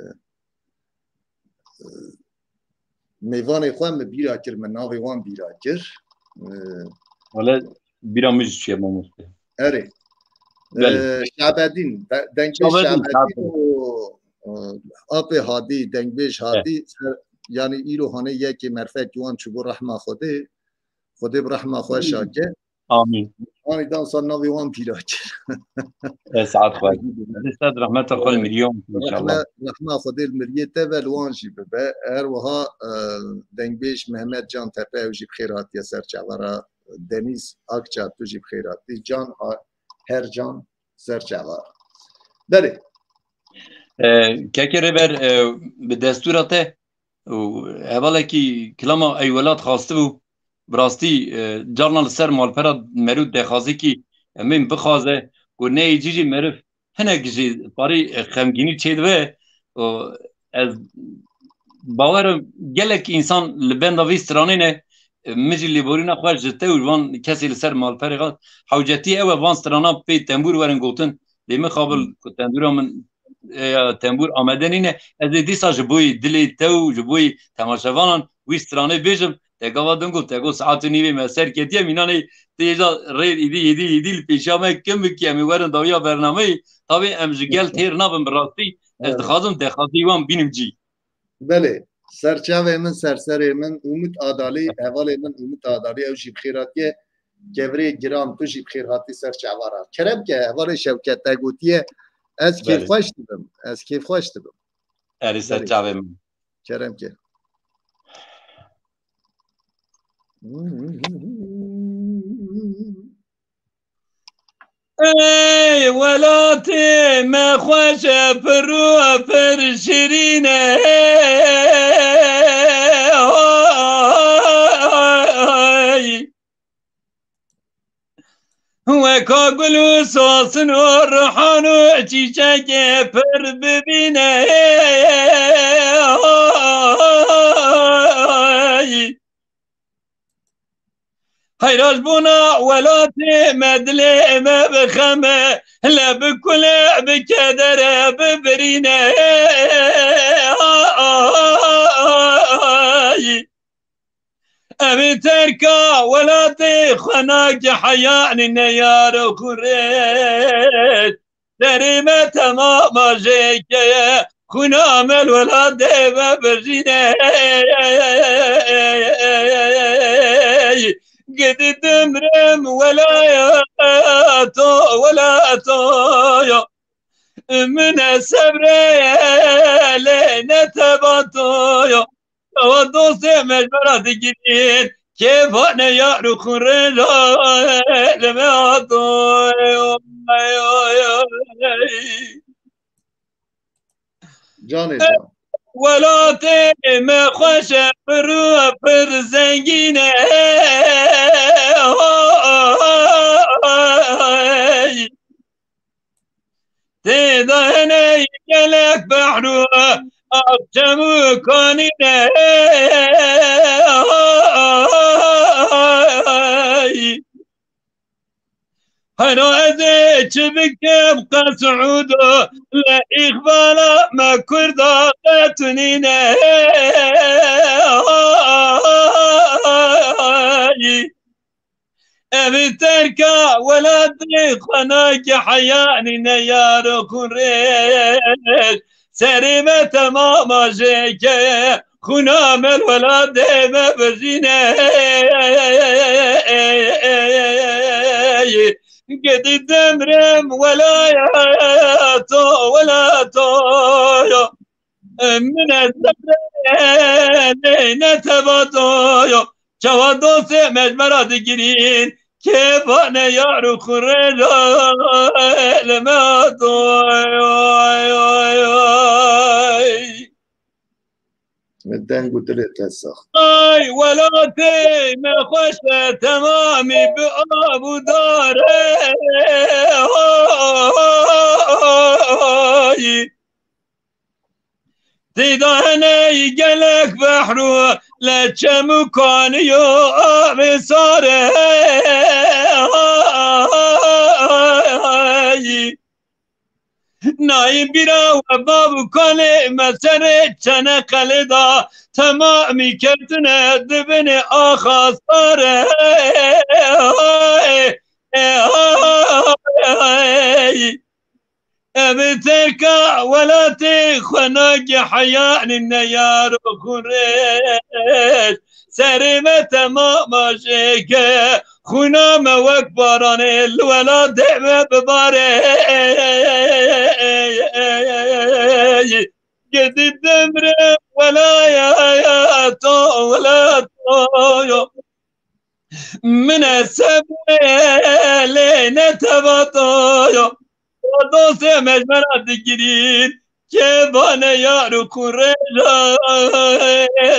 e, mêvanê xwe min bîra kir, min navê wan bîra kir. E, Wele bîra min jî çûye mamoste. Erê. Belê. E, Şabedîn, de-, dengbêj Şabedîn, Şabedîn Şabedîn. û, e, Apê Hadî, dengbêj He. Hadî, ser, yanî îro hanê yekê merfekî wan çûbû rehma Xwedê. Xwedê bi rehma xwe şake. Amîn. Anî dansa navê wan pîra kir. E, saet xweş. Dê ser rehmeta xwe li miriyê wan inşallah. Rehme-, rehma Xwedê li miriyê te ve li wan jî bibe. Her wiha, e, dengbêj Mehmet Can Tepe, ew jî bi xêr hatiye ser çava ra. Denîz Akça, tu jî bi xêr hatî. Can ha-, her can ser çava. Belê. E, Kekê Rêber, e, bi destûra te û hevalekî kilama Ey Welat xwestibû, bi rastî, e, carna li ser malpera meriv dexwazîkî em ên bixwaze ku neyê cî jî meriv hinek jî parî, e, xemgînî çêdibe û ez bawer im gelek însan li benda vî stranê ne, e, min jî lêborîna xwe ji te û van kesê li ser malperê xwe hewcetî ew e van strana pê tembûr werin gotin. Lê mixabin ku tembûra min, e, ya tembûr amade nîne. Ez ê dîsa ji boyî dilê te û ji boyî temaşevanan wî stranê bêjim. Te gava din got, te got saet û nîvê me ser ketiye, mînanê tê ja rê îdî, îdî, îdî li pêşiya me kim bikî, em ê werin dawiya bernameyê. Tabê em ji gel têr nabin bi rastî. Ez Evet. dixwazim dexwazî wan bînim cî. Belê. Serçavê min, serserê min, Umut Adalî, hevalê min Umut Adalî, ew jî bi xêr hatiye. Kevirê giran, tu jî bi xêr hatî ser çava re. Kerem ke, hevalê Şewket te gotiye, ez Belê. kêfxweş dibim. Ez kêfxweş dibim. Erê ser Belê. çavê min. Kerem ke. Ey welatê me xweş e, pir û pir şirîn e. Hey. Weka gul û sosin û rihan û çîçekê pir bibîne. Hey. Heyra ji bona welatê me, dilê me bi xem e, le bikule bi kedere bibirîne. Ay. Em ê terka welatê xwe nake, heyanî ne yar û xurêt. Serê me temama jêke ye, xwîna me li welatê me bijîne. Gidî dimrim welato, welato yo. Min e sebrê lê ne tebato yo. Ewa dostê me ji me re digirîn, kêfa ne yar û xurêja li me hato. Canê can. Welatê me xweş e, pir û pir zengîn e. Tê de hene gelek behr û av, çem û kanî ne. Hera ez ê çi bikim qet Siûdo, le îxbala me Kurda qet nîne. Ev terka welatê xwe nake, heyanî ne yar û xurêj. Serê me temama jêke, xwîna me li welatê me bijîne. Gidî dimrim welato, welato yo. Min ez ne tebato yo. Çawa dostê me ji me re digirîn, kêfa ne yar û xurêja li me hato. Deng û dilê te sax. Ay welatê me xweş e, temamî bi av û dar e. Ay. Tê de hene gelek behr û le çem û kanî yo avê sar e. Nayê bîra we bav û kalê me serê Çeneqelê da, temamî ketine di binê axa sar e. Ev terka welatê xwe nake, heyanî ne yar û xurêj. Serê me temama jêke, xwîna me wek baranê li welatê me bibare. Gidî dimrim welato, welato yo. Min e sebrê lê ne tebato yo. Dostê me ji me re digirîn, kêfa ne yar û xurêja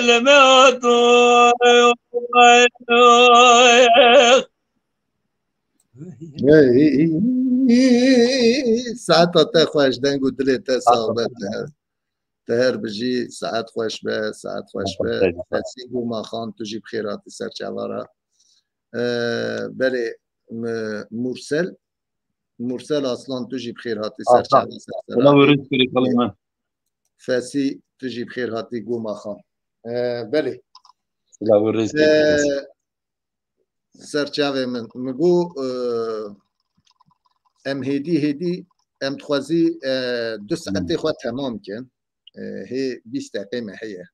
li me hato. Hey, saeta te xweş, deng û dilê te sax be. Te her bijî, saet xweş be, saet xweş be. Fesî Goma Xan, tu jî bi xêr hatî ser çava re. Ee, belê, m-, Mursel, Mursel Aslan, tu jî bi xêr hatî ser çava, ser sera. Silav û rêz kurê kalê me. Fesî, tu jî bi xêr hatî Goma Xan. Ee, belê. Silav û rêz kurê. Ee, ser çavê min. Min got, e, em hêdî hêdî, em dixwazî, e, du saetê xwe temam kin. E, hê bîst deqê me heye.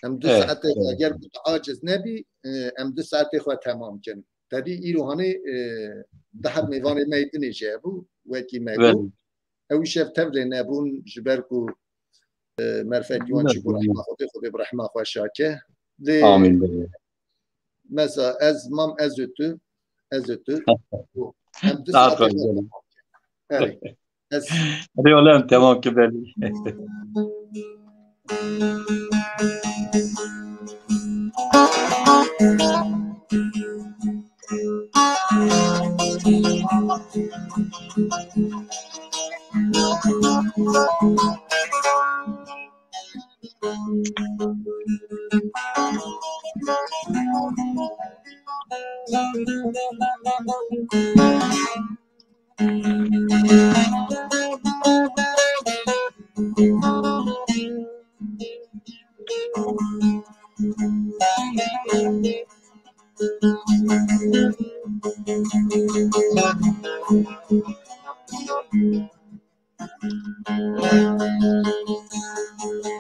Em du saetê xwe, ger ku tu aciz nebî, e, em du saetê xwe temam kin. Tevî îro hanê, e, di heb mêvanê me yê dinê jî hebû, wekî me got. Belê. Ew îşev tevlê nebûn, ji ber ku, e, merfek wan çi bû, rehma Xwedê, Xwedê bi rehma xwe şake. Lê Amîn, belê. Mesela ez mam, ez û tu, ez û tu. Em du saetê Estağfurullah. Erê. Ez Hadi oğlum, tamam ki belli.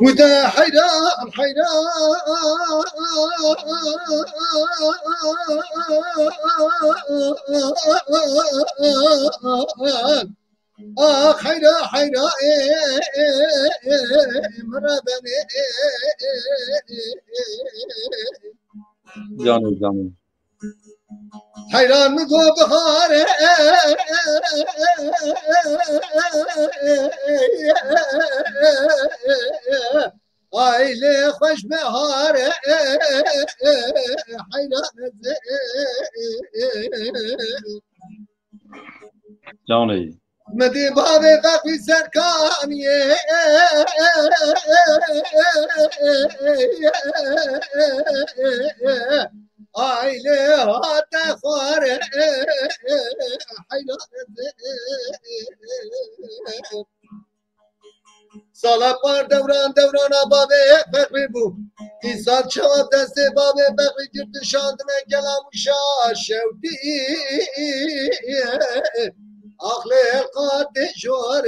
وده حيران، حيران. آخ حيران، حيران، إيه، إيه، إيه، إيه، مرة بني، إيه، إيه، إيه، إيه. Canım, canım. Heyran mi go bihare, ay lê xweş bihare, heyran ez. Canê. Min dî bavê Feqî Serkaniyê. Ay lê hate xwar. Heyran. Sala par dewran dewrana bavê Feqî bû. Îsal çawa destê bavê Feqî girtin şandine kelam û şaş şewtî. Aqlê qatê jor.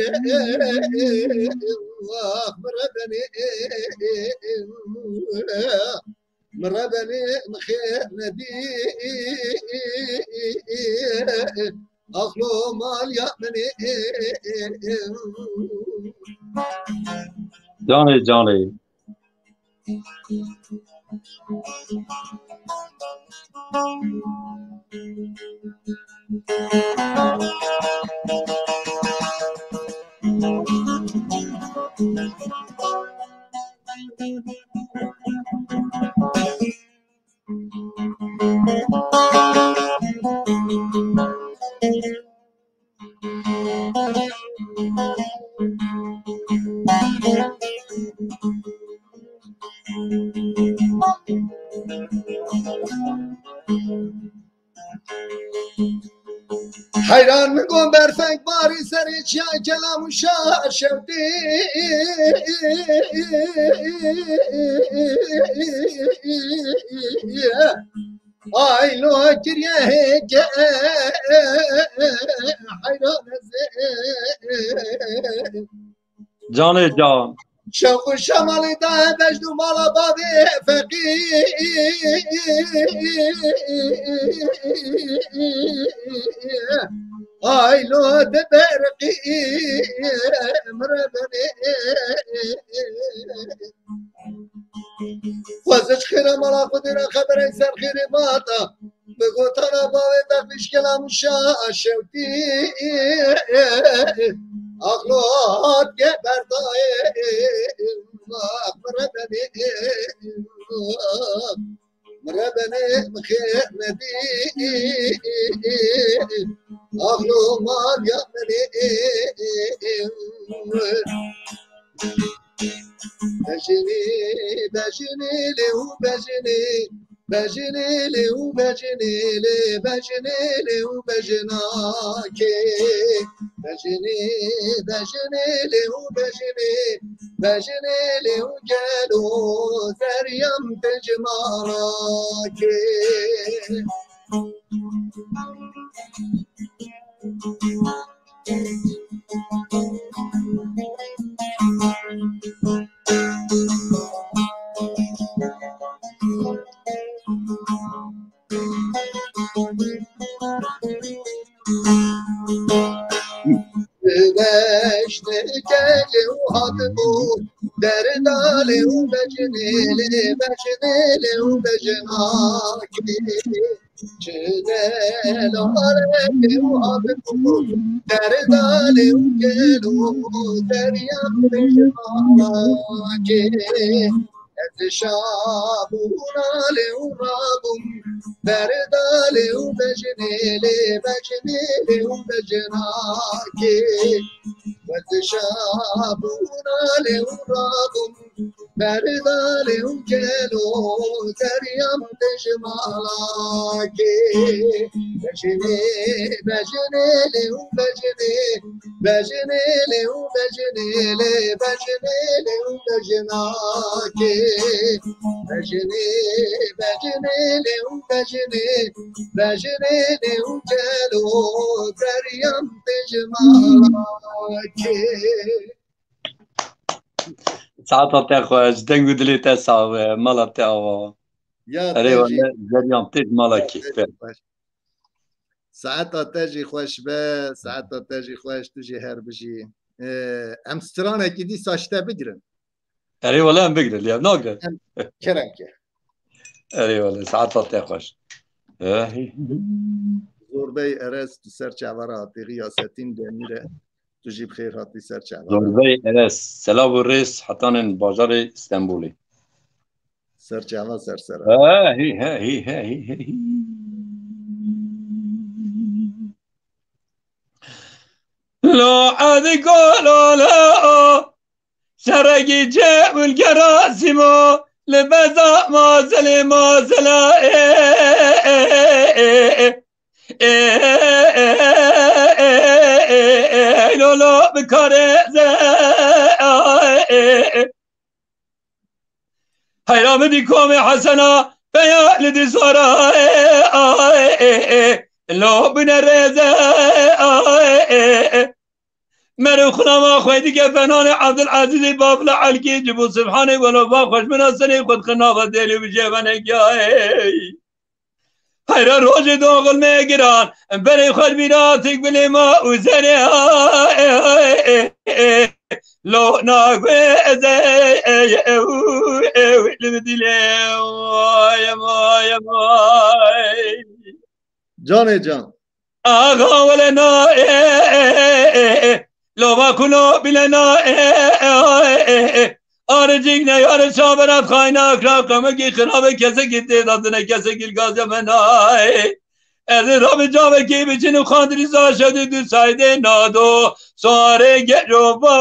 Ax mire benê. Mire benê, min xêr nedî. Aqlo mal ya min ê. Canê, canê. Heyran min got berfek barî serê çiya kelam û şar şewtî. Ay lo kiriye hêke heyran ez. Canê can. Şewq û şemalê dayê Becd û mala bavê Feqî. Ay lo de berqî mire benê. Xwezî ji xêra mala Xwedê re xeberên ser xêrê mata. Bi gotana bavê Feqî ji kelam û şaş şewtî. Aqlo hat ke berdayê. Ax mire benê. Mire benê, min xêr nedî. Aqlo mal ya min ê. Bejinê, bejinê lê û bejinê, bejinê lê û bejinê lê, bejinê lê û bejinakê. Bejinê, bejinê lê û bejinê, bejinê lê û gelo zeryan tecmanakê. û bejinê lê bejinê lê û bejinakê. Çi delalekê û abikû derdalê û gelo derya bejinakê. Ez şabûna lê û rabûm derdalê û bejinê lê bejinê lê û bejinakê. Ez şabûna lê û rabûm Berdalê û gelo deryam dijmalakê. Bejinê, bejinê lê û bejinê, bejinê lê û bejinê lê, bejinê lê û bejinakê. Bejinê, bejinê lê û bejinê, bejinê lê û gelo deryam dijmalakê. Saeta te xweş, deng û dilê te sax be, mala te ava. Ya Erê te jî wele, zeryan têj mala ya kî te be. Jî xweş. Saeta te jî xweş be, saeta te jî xweş, tu jî her bijî. Ee, em stranekî dîsa ji te bigirin. Erê wele em bigirin, ya nagre. Em kerem ke. Erê wele, saeta te xweş. Eh. Zorbey Erez, tu ser çava re hatî, Riyasetîn Demîre, tu jî bi xêr hatî ser çava re. Zorbey Erez, selav û rêz hetanên bajarê Stenbolê. Ser çava ser sera. He, hî, he, hî, he, hî, he, hî. Lo edi golo lo, şeregî çe û li gera sîmo, li beza mazelê mazela, e, e, e, e, e. Ey lolo bikarê ze, e, e, e. Heyra min dî komê Hesena, peya li dîsara, e, e, e, e. Lo bine rêze, e, e, e. Merê xulama xwedî gefenanê Abdulazîzê bavla Elkê cibû Sibhanê welo va xweş min a serê xwe dixin nava dêlê bi jêvenekiyayê. Heyra rojê doxil me giran, berê xwe bîra tik bilê ma û zerê, e, e, e, e. Lo nagwe ez, e, e, e, u, e, u, li dilê, vay, vay, vay. Canê can. Axa wele na, e, e, e, e, e. Lova kulo bile na, e, e, e, e, e. Aricik ne yarı çaberat kaynak rakama ki xirabe kese gitti dadına kese gil gazemena, e. Ez rabi cavekî biçin û xandiriza şedî du sayde nado. Sare gero va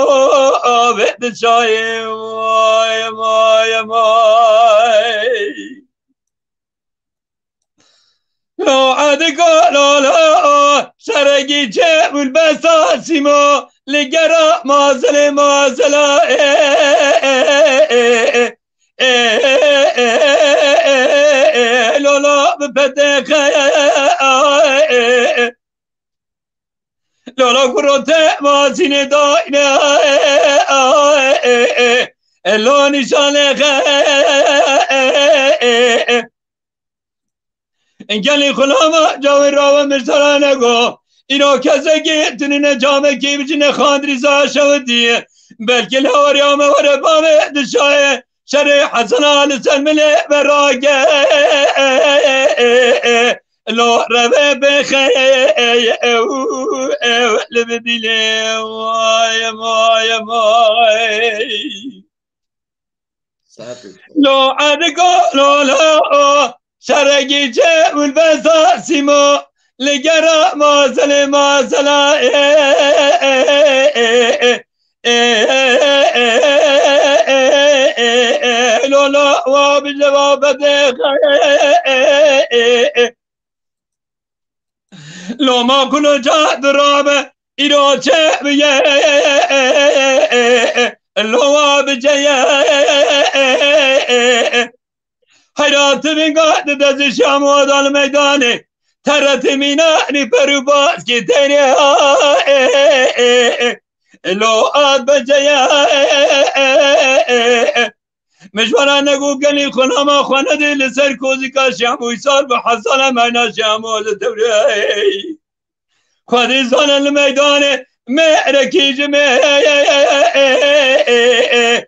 ave de çayê. Vay, vay, vay. Lo edika lo lo, şeregî çe û besa sîmo, li gera mazilê mazela, e, e, e, e, e. E, e, e, e, e, e, e, lo, lo, bi petexe, e, e, e. Lo, lo, kuro te mazine dayne, e, e, e, e, e. E, lo, nîşane xe, e, e, e, e. Gelî xulama cawê rawe mirsara nego. Îro kesekî tunine camekî biçine xandrîza şewitî. Belkî laweriya me were bavê dişayê. Şerê Hesena li ser milê ve rage. Lo reve bêxe ew ew li bidîlê. Vay, vay, vay. Saetê. Lo ediko lo lo, şeregî çe û besa sîmo, li gera mazelê mazela, e, e, e, e, e. E, e, e, e, e, e, lo, lo, wa bi cevabete, e, e, e, e. Lo ma kulo ca dirabe, îro çe biye, e, e, e, e, e, e. Lo wa bi ceye, e, e, e, e, e. Heyra ti vinga di dezî şamo dal meydanê. Tereti mîna ni peru baskî teyne, e, e, e, e. Lo at beceye, e, e, e, e, e. Mijwara nego gelî xunama xwe nedê li ser kozîka şamo îsal bi hesale meyna şamo li tewrê. Xwedî zane li meydanê me rekî ji me, e, e, e, e, e, e, e.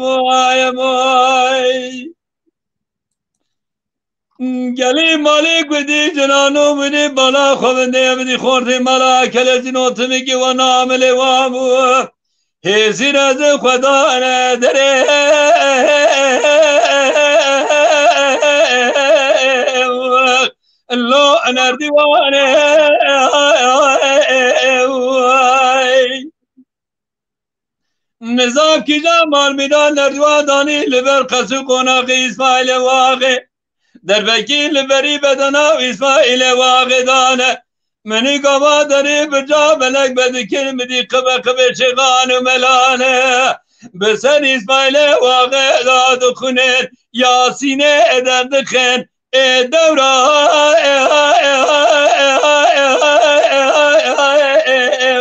vay, vay. Gelî malî gudî cinano bidî bala xwe bindê bidî xortê mala kele cino timikî we namilê wa bû. Hêzî rezin xwe dane derê. Lo nerdîwane. Nizam kîjan malmîdan nerdiwan danî li ber qesû qonaxê Îsmaîlê Waxê. Derbekî li berî bedena Îsmaîlê Waxê dane. Minî gava derî birca belek bedikir midî qibe qibê şêxan û melane. Bi ser Îsmaîlê Waxê da dixunin Yasînê derdixin. Ê dewra, ê, ê, ê, ê, ê, ê, ê, ê, ê, ê,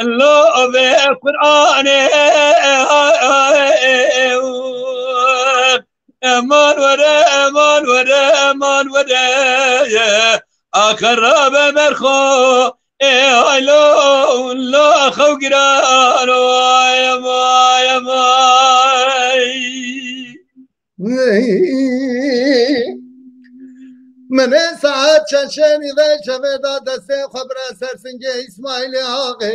ê, lo vê Qur'anê, ê, ê, ê, ê, ê, ê, eman were, eman were, eman were, ye. Axir rabe merxo, ê, ay lo, lo xew girano, ay, ay, ay. Min ê saet şeşê nîvê şevê da destê xwe bire ser singê Îsmaîlê Axê.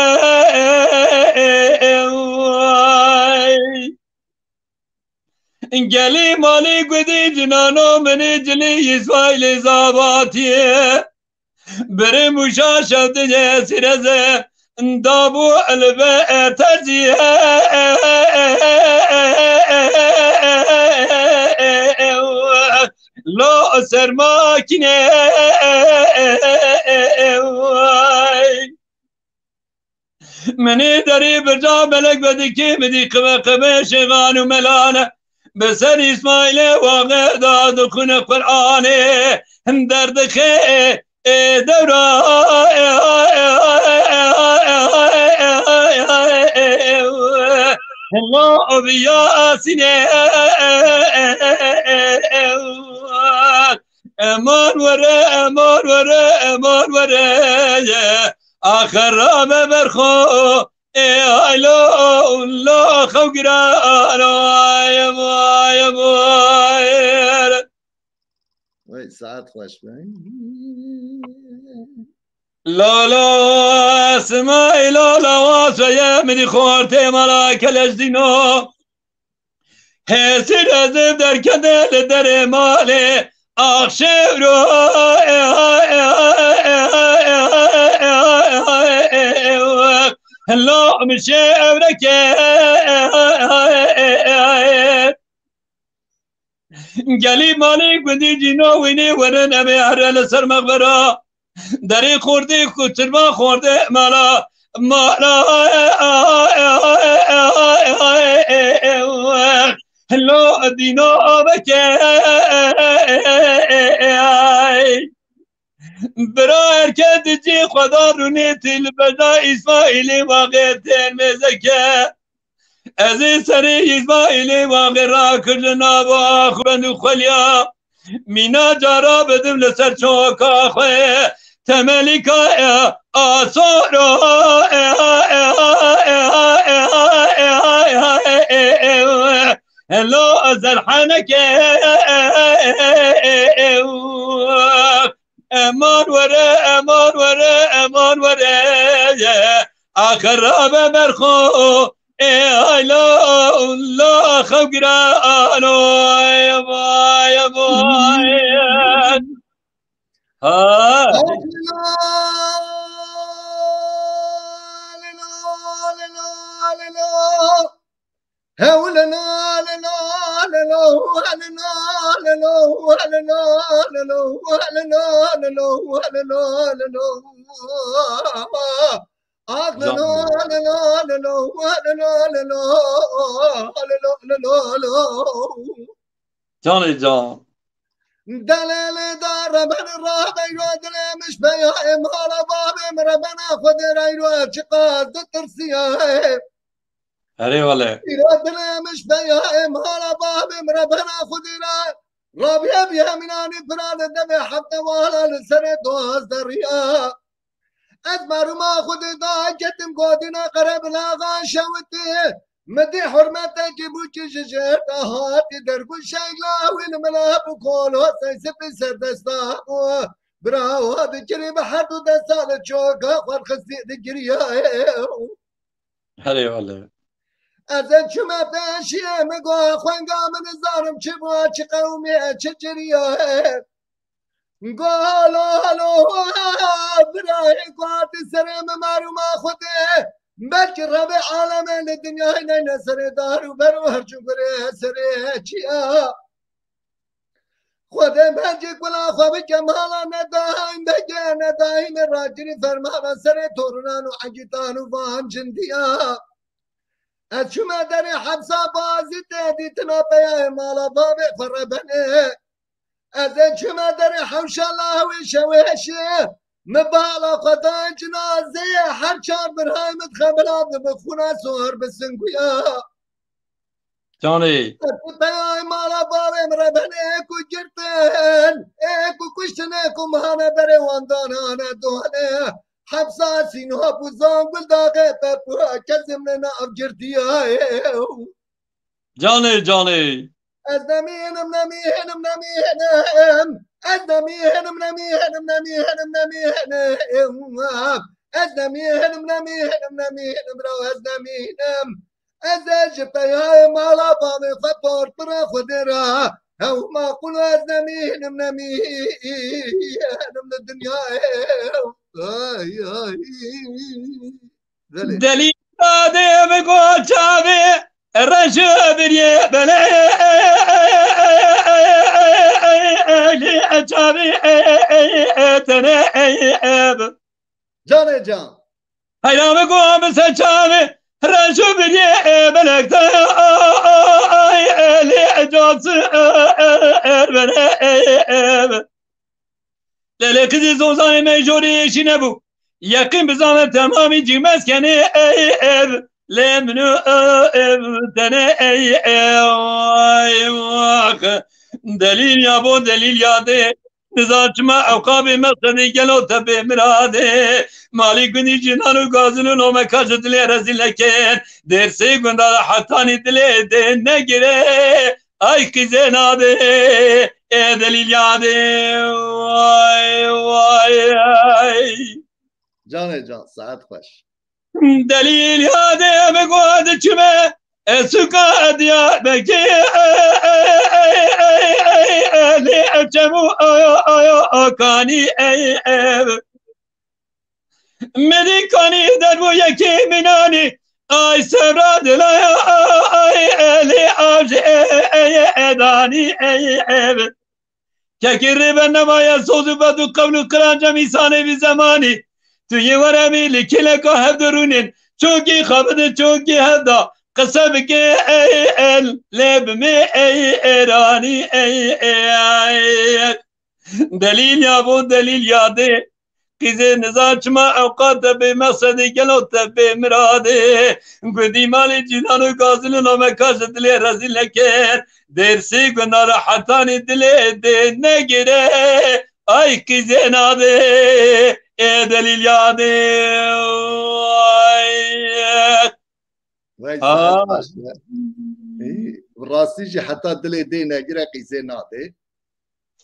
Gelî malî gudî cinano minî cilî Îsmaîlê Zabatiyê. Birê mûşa şewdiyê sîreze dabû elbe tercî. Lo sermakine. Minî derî birca melek vedikî midî qibe qibe şêxan û melane. Bi ser Îsmaîlê waxe da dixwîne Qur'anê. Him derdixe ê dewra. Lo bi Yasînê. Eman were, eman were, eman were ye. Axir rabe berxo. Ê ay lo, lo xew giran, ay, ay, ay. Vay, saet xweş be. La la, Simayî la la, wa soye min xortê mala keleş dîno. Hêsî rezîv derkete li derê malê. Ax şevro. Lo min şevreke. Gelî malî gundî cîno wînî werin em ê here li ser mexbera. Derê xortê ku çirva xortê mala, mala. Lo dîno aveke. Bira erke dicî xweda rûnê tî li bejna Îsmaîlê waxê tên mêzeke. Ez ê serê Îsmaîlê waxê rakir li nava xwend û xweliya. Mîna cara bidim li ser çoka xwe. Temelîka e asoro. Helo zerhaneke. Eman were, eman were, eman were. Axir rabe berxo. Ê ay lo, lo xew girano, ay vay, ay vay. Ha. Can. Canê can. Delêlê da reben rabe yo dilê min ji peya ê mala babê min rebena Xwedê re îro çiqas ditirsiya. Erê wele. Îro dilê min ji peya ê mala babê min rebena Xwedê re. Rabiye bi heminanî pira li devê hefte wala li serê duwazdeh riya. Ez merûma Xwedê da ketim gotina qerebilaxa şewitî. Min dî hurmetekî bû ki ji jêr de hatî dergûn şegla wî li min hebû kolo sey sipî serdesta bû. Bira wa dikirî bi her du desta li çoka xwe xistî digiriyaye. Herê wele. Ez ê çûme pêşiyê min got xwenga min nizanim çi bû, çi qewmî, çi ciriyaye. Galo, alo, birayê ku hatî serê min merûma Xwedê. Belkî revê alemê li dinyayê neyne serê dar û ber û her çi gurê serê çiya. Xwedê mercê kula xwe bike mala, nedayîn beke, nedayîn ragirî fermana serê torunan û egîtan û van cindiya. Ez çûme derê hepsa Bazîdê, dîtina peyayê mala bavê xwe rebenê. Ez ê çûme derê hewşa lawê şewêşê, min bala xwe da cinazeyê, her çar birayê min xebila dibin xûna sor bi singuya. Canê. Peyay mala bavê min rebenê ku girtin, ê ku kuştin, ê ku mane berê wan danane done. Hepsa Sînop û Zonguldaxê pepûra kesim li nav girtiya ye. Canê, canê. Ez nemînim, nemînim, nemînim. Ez nemînim, nemînim, nemînim, nemînim. Ez nemînim, nemînim, nemînim, bira ez nemînim. Ez ê ji peyayê mala bavê xwe porpira Xwedê re hew maqûl ez nemînim, nemînim li dinyayê. Ay, ay. Belê. Delî dadê bi go çavê reş biriyê belê çavê tenê. Canê can. Heyra bi go bi se çavê reş biriyê belek te ay elê cazı bere. Lê lê qizî zozanê me jorê şî nebû. Yeqîn bizane temamî cî meskenê ev. Lê min û ev tenê ey ev. Delîl ya bo delîl ya dê. Niza çima ewqabê meqsedê gelo te bê miradê. Malî gundî cinan û gazin û nomeka ji dilê rezîl nekin. Dêrsê gunda hetanî dilê dê negire. Ay qîzê nadê, ê delîl yadê, vay, vay, ay. Canê can, saet xweş. Delîl yadê, bi go diçime, e, suka Diyarbekir, e, e, e, e, e, e, e, çemû, aya, aya, akanî, ey, ev. Medî kanî derbû yekê mînanî, ay sevra dilaya, ay elê avcı, e, e, e, edanî, e, e, e. Kekê rêbe nemaye soz û bed û qewl û qiranca mîsanê vî zemanî. Tu yê were bî li kêleka hev de rûnên, çokî xebidin, çokî hev da qise bike, ey el lê bimê, ey êranî, ey, ey, ey. Delîl ya bo delîl ya dê. Qîzê niza çima ewqat te bê meqsedê gelo te bê miradê. Gundî malê cînan û gazin û nomeka ji dilê rezîl nekir. Dêrsî gunda rehetanî dilê dê negire. Ay qîzê nadê, ê delîl yadê. Ay. Vay, saet baş be. Î, rastî jî heta dilê dê negire qîzê nadê.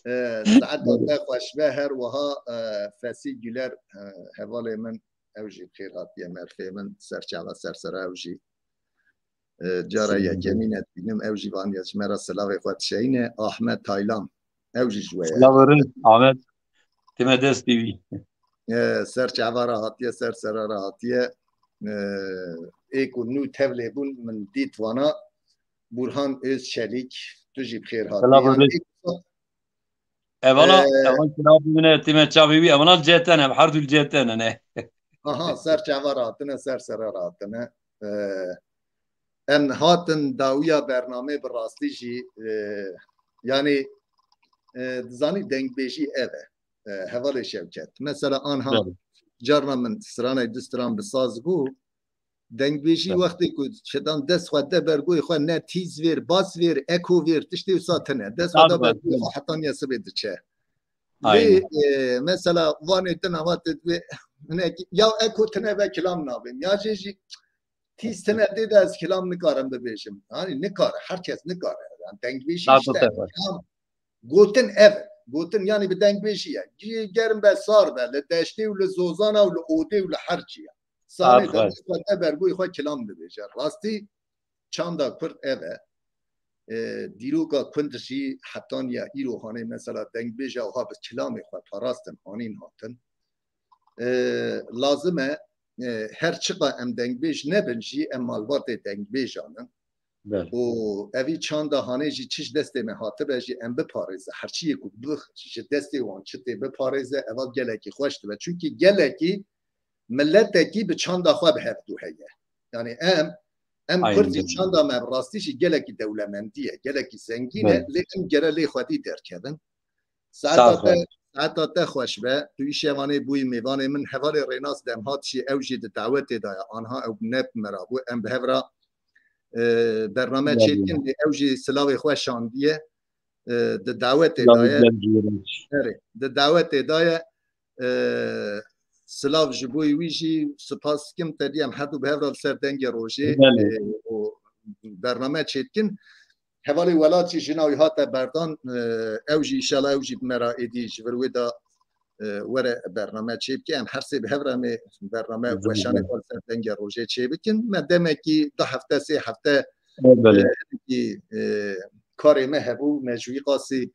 E, saeta te xweş be, her wiha, e, Fesî Güler, e, hevalê min, ew jî bi xêr hatiye merfê min, ser çava ser sera ew jî. E, cara yekemîn e dibînim, ew jî vaniye ji me re silavê xwe dişeyîne. Ahmet Taylan, ew jî ji we ye. Silav û rêz, Ahmet. Tê me dest pê wî. E, ser çava re hatiye, ser sera re hatiye. E, ê ku nû tevlê bûn, min dît vana. Burhan Özçelik, tu jî bi xêr hatî. Silav û rêz. Evana, Ee, evan kira bibine, tîme çavê wî, evana li cê te ne, her du li cê te ne, ne. Aha, ser çava re hatine, ser sera re hatine. Ee, em hatin dawiya bernamê bi rastî jî, e, yanî, e, dizanî dengbêjî ev e. E, hevalê Şevket. Mesela anha Belê. Carna min stranay du stran bi saz bû, dengbêjî Evet. wextê ku çetan dest xwe de bergoyê xwe ne tîz vêr, bas vêr, eko vêr, tiştê wisa tine. Dest xwe Tabii, de bergoyê tabii. xwe hetan ya sibê diçe. Lê, Aynen. e, mesela vanê din ava te dibê, hinek, ya eko tine ve kilam nabêm. Ya jê jî tîz tine dê de ez kilam nikarim bibêjim. Hani nikare, herkes nikare. Yani dengbêjî Tabii, işte tabii. kilam gotin ev e. Gotin yani bi dengbêjî ye. Ge-, germ be sar be, li deştê û li zozana û li odê û li her çi ye. Sanê Saet xweş. Destxwe te bergoyê xwe kilam dibêje. Rastî çanda Kurd ev e. E, dîroka Kurd jî hetaniye îro hanê mesela dengbêja wiha bi kilamê xwe parastin, hanîn hatin. E, lazim e, e, her çiqa em dengbêj nebin jî em malbatê dengbêjan in. Û evî çanda hanê jî çi ji destê me hatibe jî em biparêze. Her çiyê ku bi, ji destê wan çi tê biparêze, eva gelekî xweş dibe. Çunkî gelekî miletekî bi çanda xwe bi hevdû heye. Yani em, em Kurd jî çanda me bi rastî jî gelekî dewlemendî ye, gelekî zengîn e, lê em gere lê xwedî derkevin. Saeta te, saeta te xweş be. Tu îşevanê bûyî mêvanê min. Hevalê Rênas Demhat jî ew jî di dawetê de ye. Anha ew ne bi me re bû. Em bi hev re, e, bername çêdikin lê ew jî silavê xwe şandiye. E, di dawetê de ye. Erê, di dawetê de ye. E, silav ji bo wî jî, spas dikim te dî em her du bi hev re li ser Dengê Rojê, e, û bername çêdikin. Hevalê Welat jî jina wî hate berdan, e, ew jî înşallah ew jî bi me re êdî ji vir wê de, e, were bername çêbike. Em her sê bi hev re em ê bername weşanê xwe li ser Dengê Rojê çêbikin. Me demekî du hefte, sê hefte, e, hinekî, e, karê me hebû, me ji wî qasî,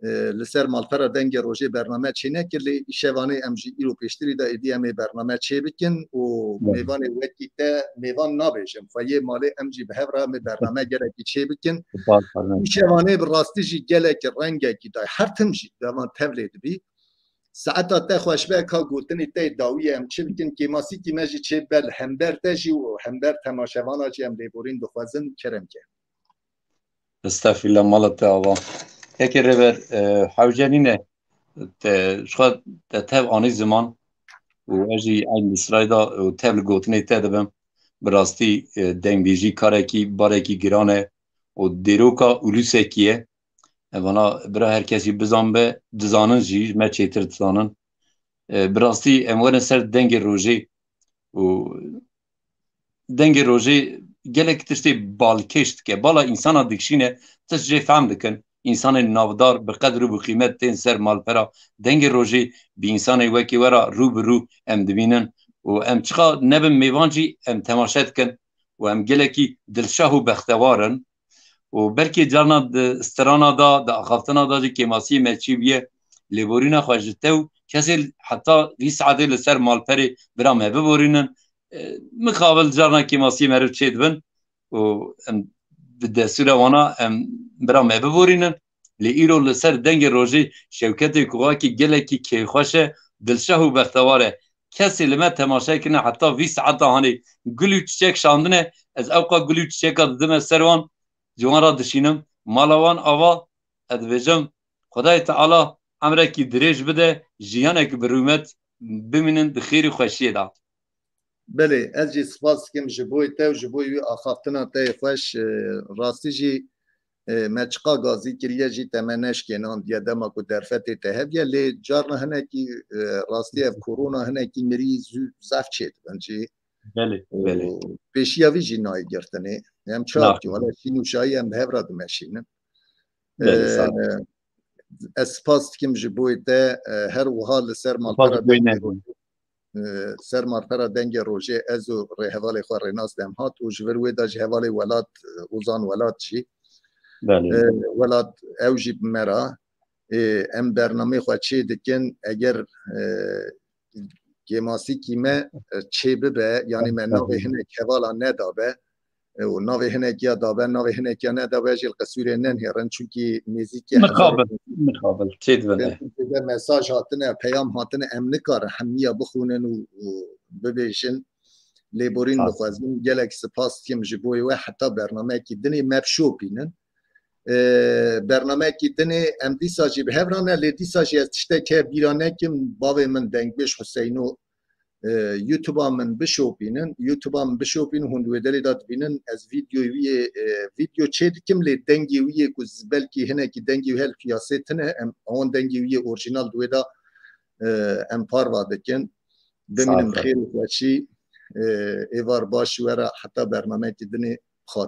e, li ser malpera Dengê Rojê bername çênekir, lê îşevanê em jî îro pêştirî de êdî em ê bername çêbikin û mêvanê wekî te mêvan nabêjin. Xwe yê malê em jî bi hev re em ê bername gelekî çêbikin. Îşevanê bi rastî jî gelekî rengekî day. Her tim jî dema tevlê dibî. Saeta te xweş be, ka gotinê te yê dawî ye em çi bikin? Kêmasîkî me jî çê be li hember te jî û hember temaşevana jî em lêborîn dixwazin, kerem ke. Estexfirullah, mala te ava. Yekê rêber, e, hewce nîne, te, ji xwe te tev anî ziman û ez jî eyn misrayê de û tev li gotinê te dibim. Bi rastî, e, dengbêjî karekî, barekî giran e û dêroka ûlûsekî ye. E, vana bira her kes jî bizan be, dizanin jî, ji me çêtir dizanin. E, bi rastî em werin ser Dengê Rojê û Dengê Rojê gelek tiştê balkêş dike. Bala însana dikişîne, tişt jê fehm dikin. Însanên navdar bi qedr û bi qîmet tên ser malpera Dengê Rojê bi însanê wekî we re rû bi rû em dibînin û em çiqa nebin mêvan jî em temaşe dikin û em gelekî dilşah û bextewar in. Û belkî carna di strana da, di axaftina da jî kêmasiyê me çî bûye. Lêborîna xwe ji te û kesê heta vî saetê li ser malperê bira me biborînin. E, mixabin carna kêmasiyê meriv çêdibin û em bi destûra wana em bira me biborînin. Lê îro li ser Dengê Rojê Şewketê ku wekî gelekî kêfxweş e, dilşah û bextewar e. Kesê li me temaşe kirine heta vî saeta hanê gul û çiçek şandine, ez ewqa gul û çiçeka didime ser wan, ji wan re dişînim, mala wan ava, ez dibêjim, Xwedayê Teala emrekî dirêj bide, jiyanek bi rûmet bimînin di xêr û xweşiyê de. Belê, ez jî spas dikim ji bo te û ji bo wî axaftina te yê xweş, e, rastî jî, e, me çiqa gazî kiriye jî te me neşkênandiye dema ku derfetê te heviye, lê carna hinekî, e, rastî ev korona hinekî mirî zû zaf çêdibin jî. Belê, belê. Û pêşiya vî jî nayê girtinê. Em çawa bikin? Wele şîn û şayî em bi hev re dimeşînin. Belê, sağ ol. E, ez spas dikim ji bo te, e, her wiha li ser malpera Dengê Rojê, e, ser malpera Dengê Rojê ez û rêhevalê xwe Rênas Demhat û ji vir wê de ji hevalê Welat, e, Ozan Welat jî. Belê. E, Welat ew jî bi me re, e, em bernameyê xwe çê dikin. Eger, e, kêmasîkî me, e, çê bibe, yanî me navê hinek hevala nedabe, e, û navê hinekiya dabe, navê hinekiya nedabe jî li qisûrê nenihêrin, çunkî nêzîkî hezar Mixabil, mixabil, çê dibin, e. Mesaj hatine, peyam hatine, em nikarin hemiya bixwînin û, û bibêjin. Lêborîn dixwazim, gelek spas dikim ji bo we, heta bernameyekî dinê me bişopînin. E, bernameyekî dinê em dîsa jî bi hev re ne, lê dîsa jî ez tiştek heye bîra nekim, bavê min dengbêj Huseyno, e, YouTube-a min bişopînin, YouTube-a min bişopînin, hûn di wê derê de dibînin, ez vîdeoyê wî yê, e, vîdeo çê dikim, lê dengê wî yê ku z-, belkî hinekî dengê wî hel piyasê tune, em, ewan dengê wî yê orjînal di wê de, e, em parva dikin. Bimînin xêr û xweşî, e, êvar baş were heta bernameyekî dinê.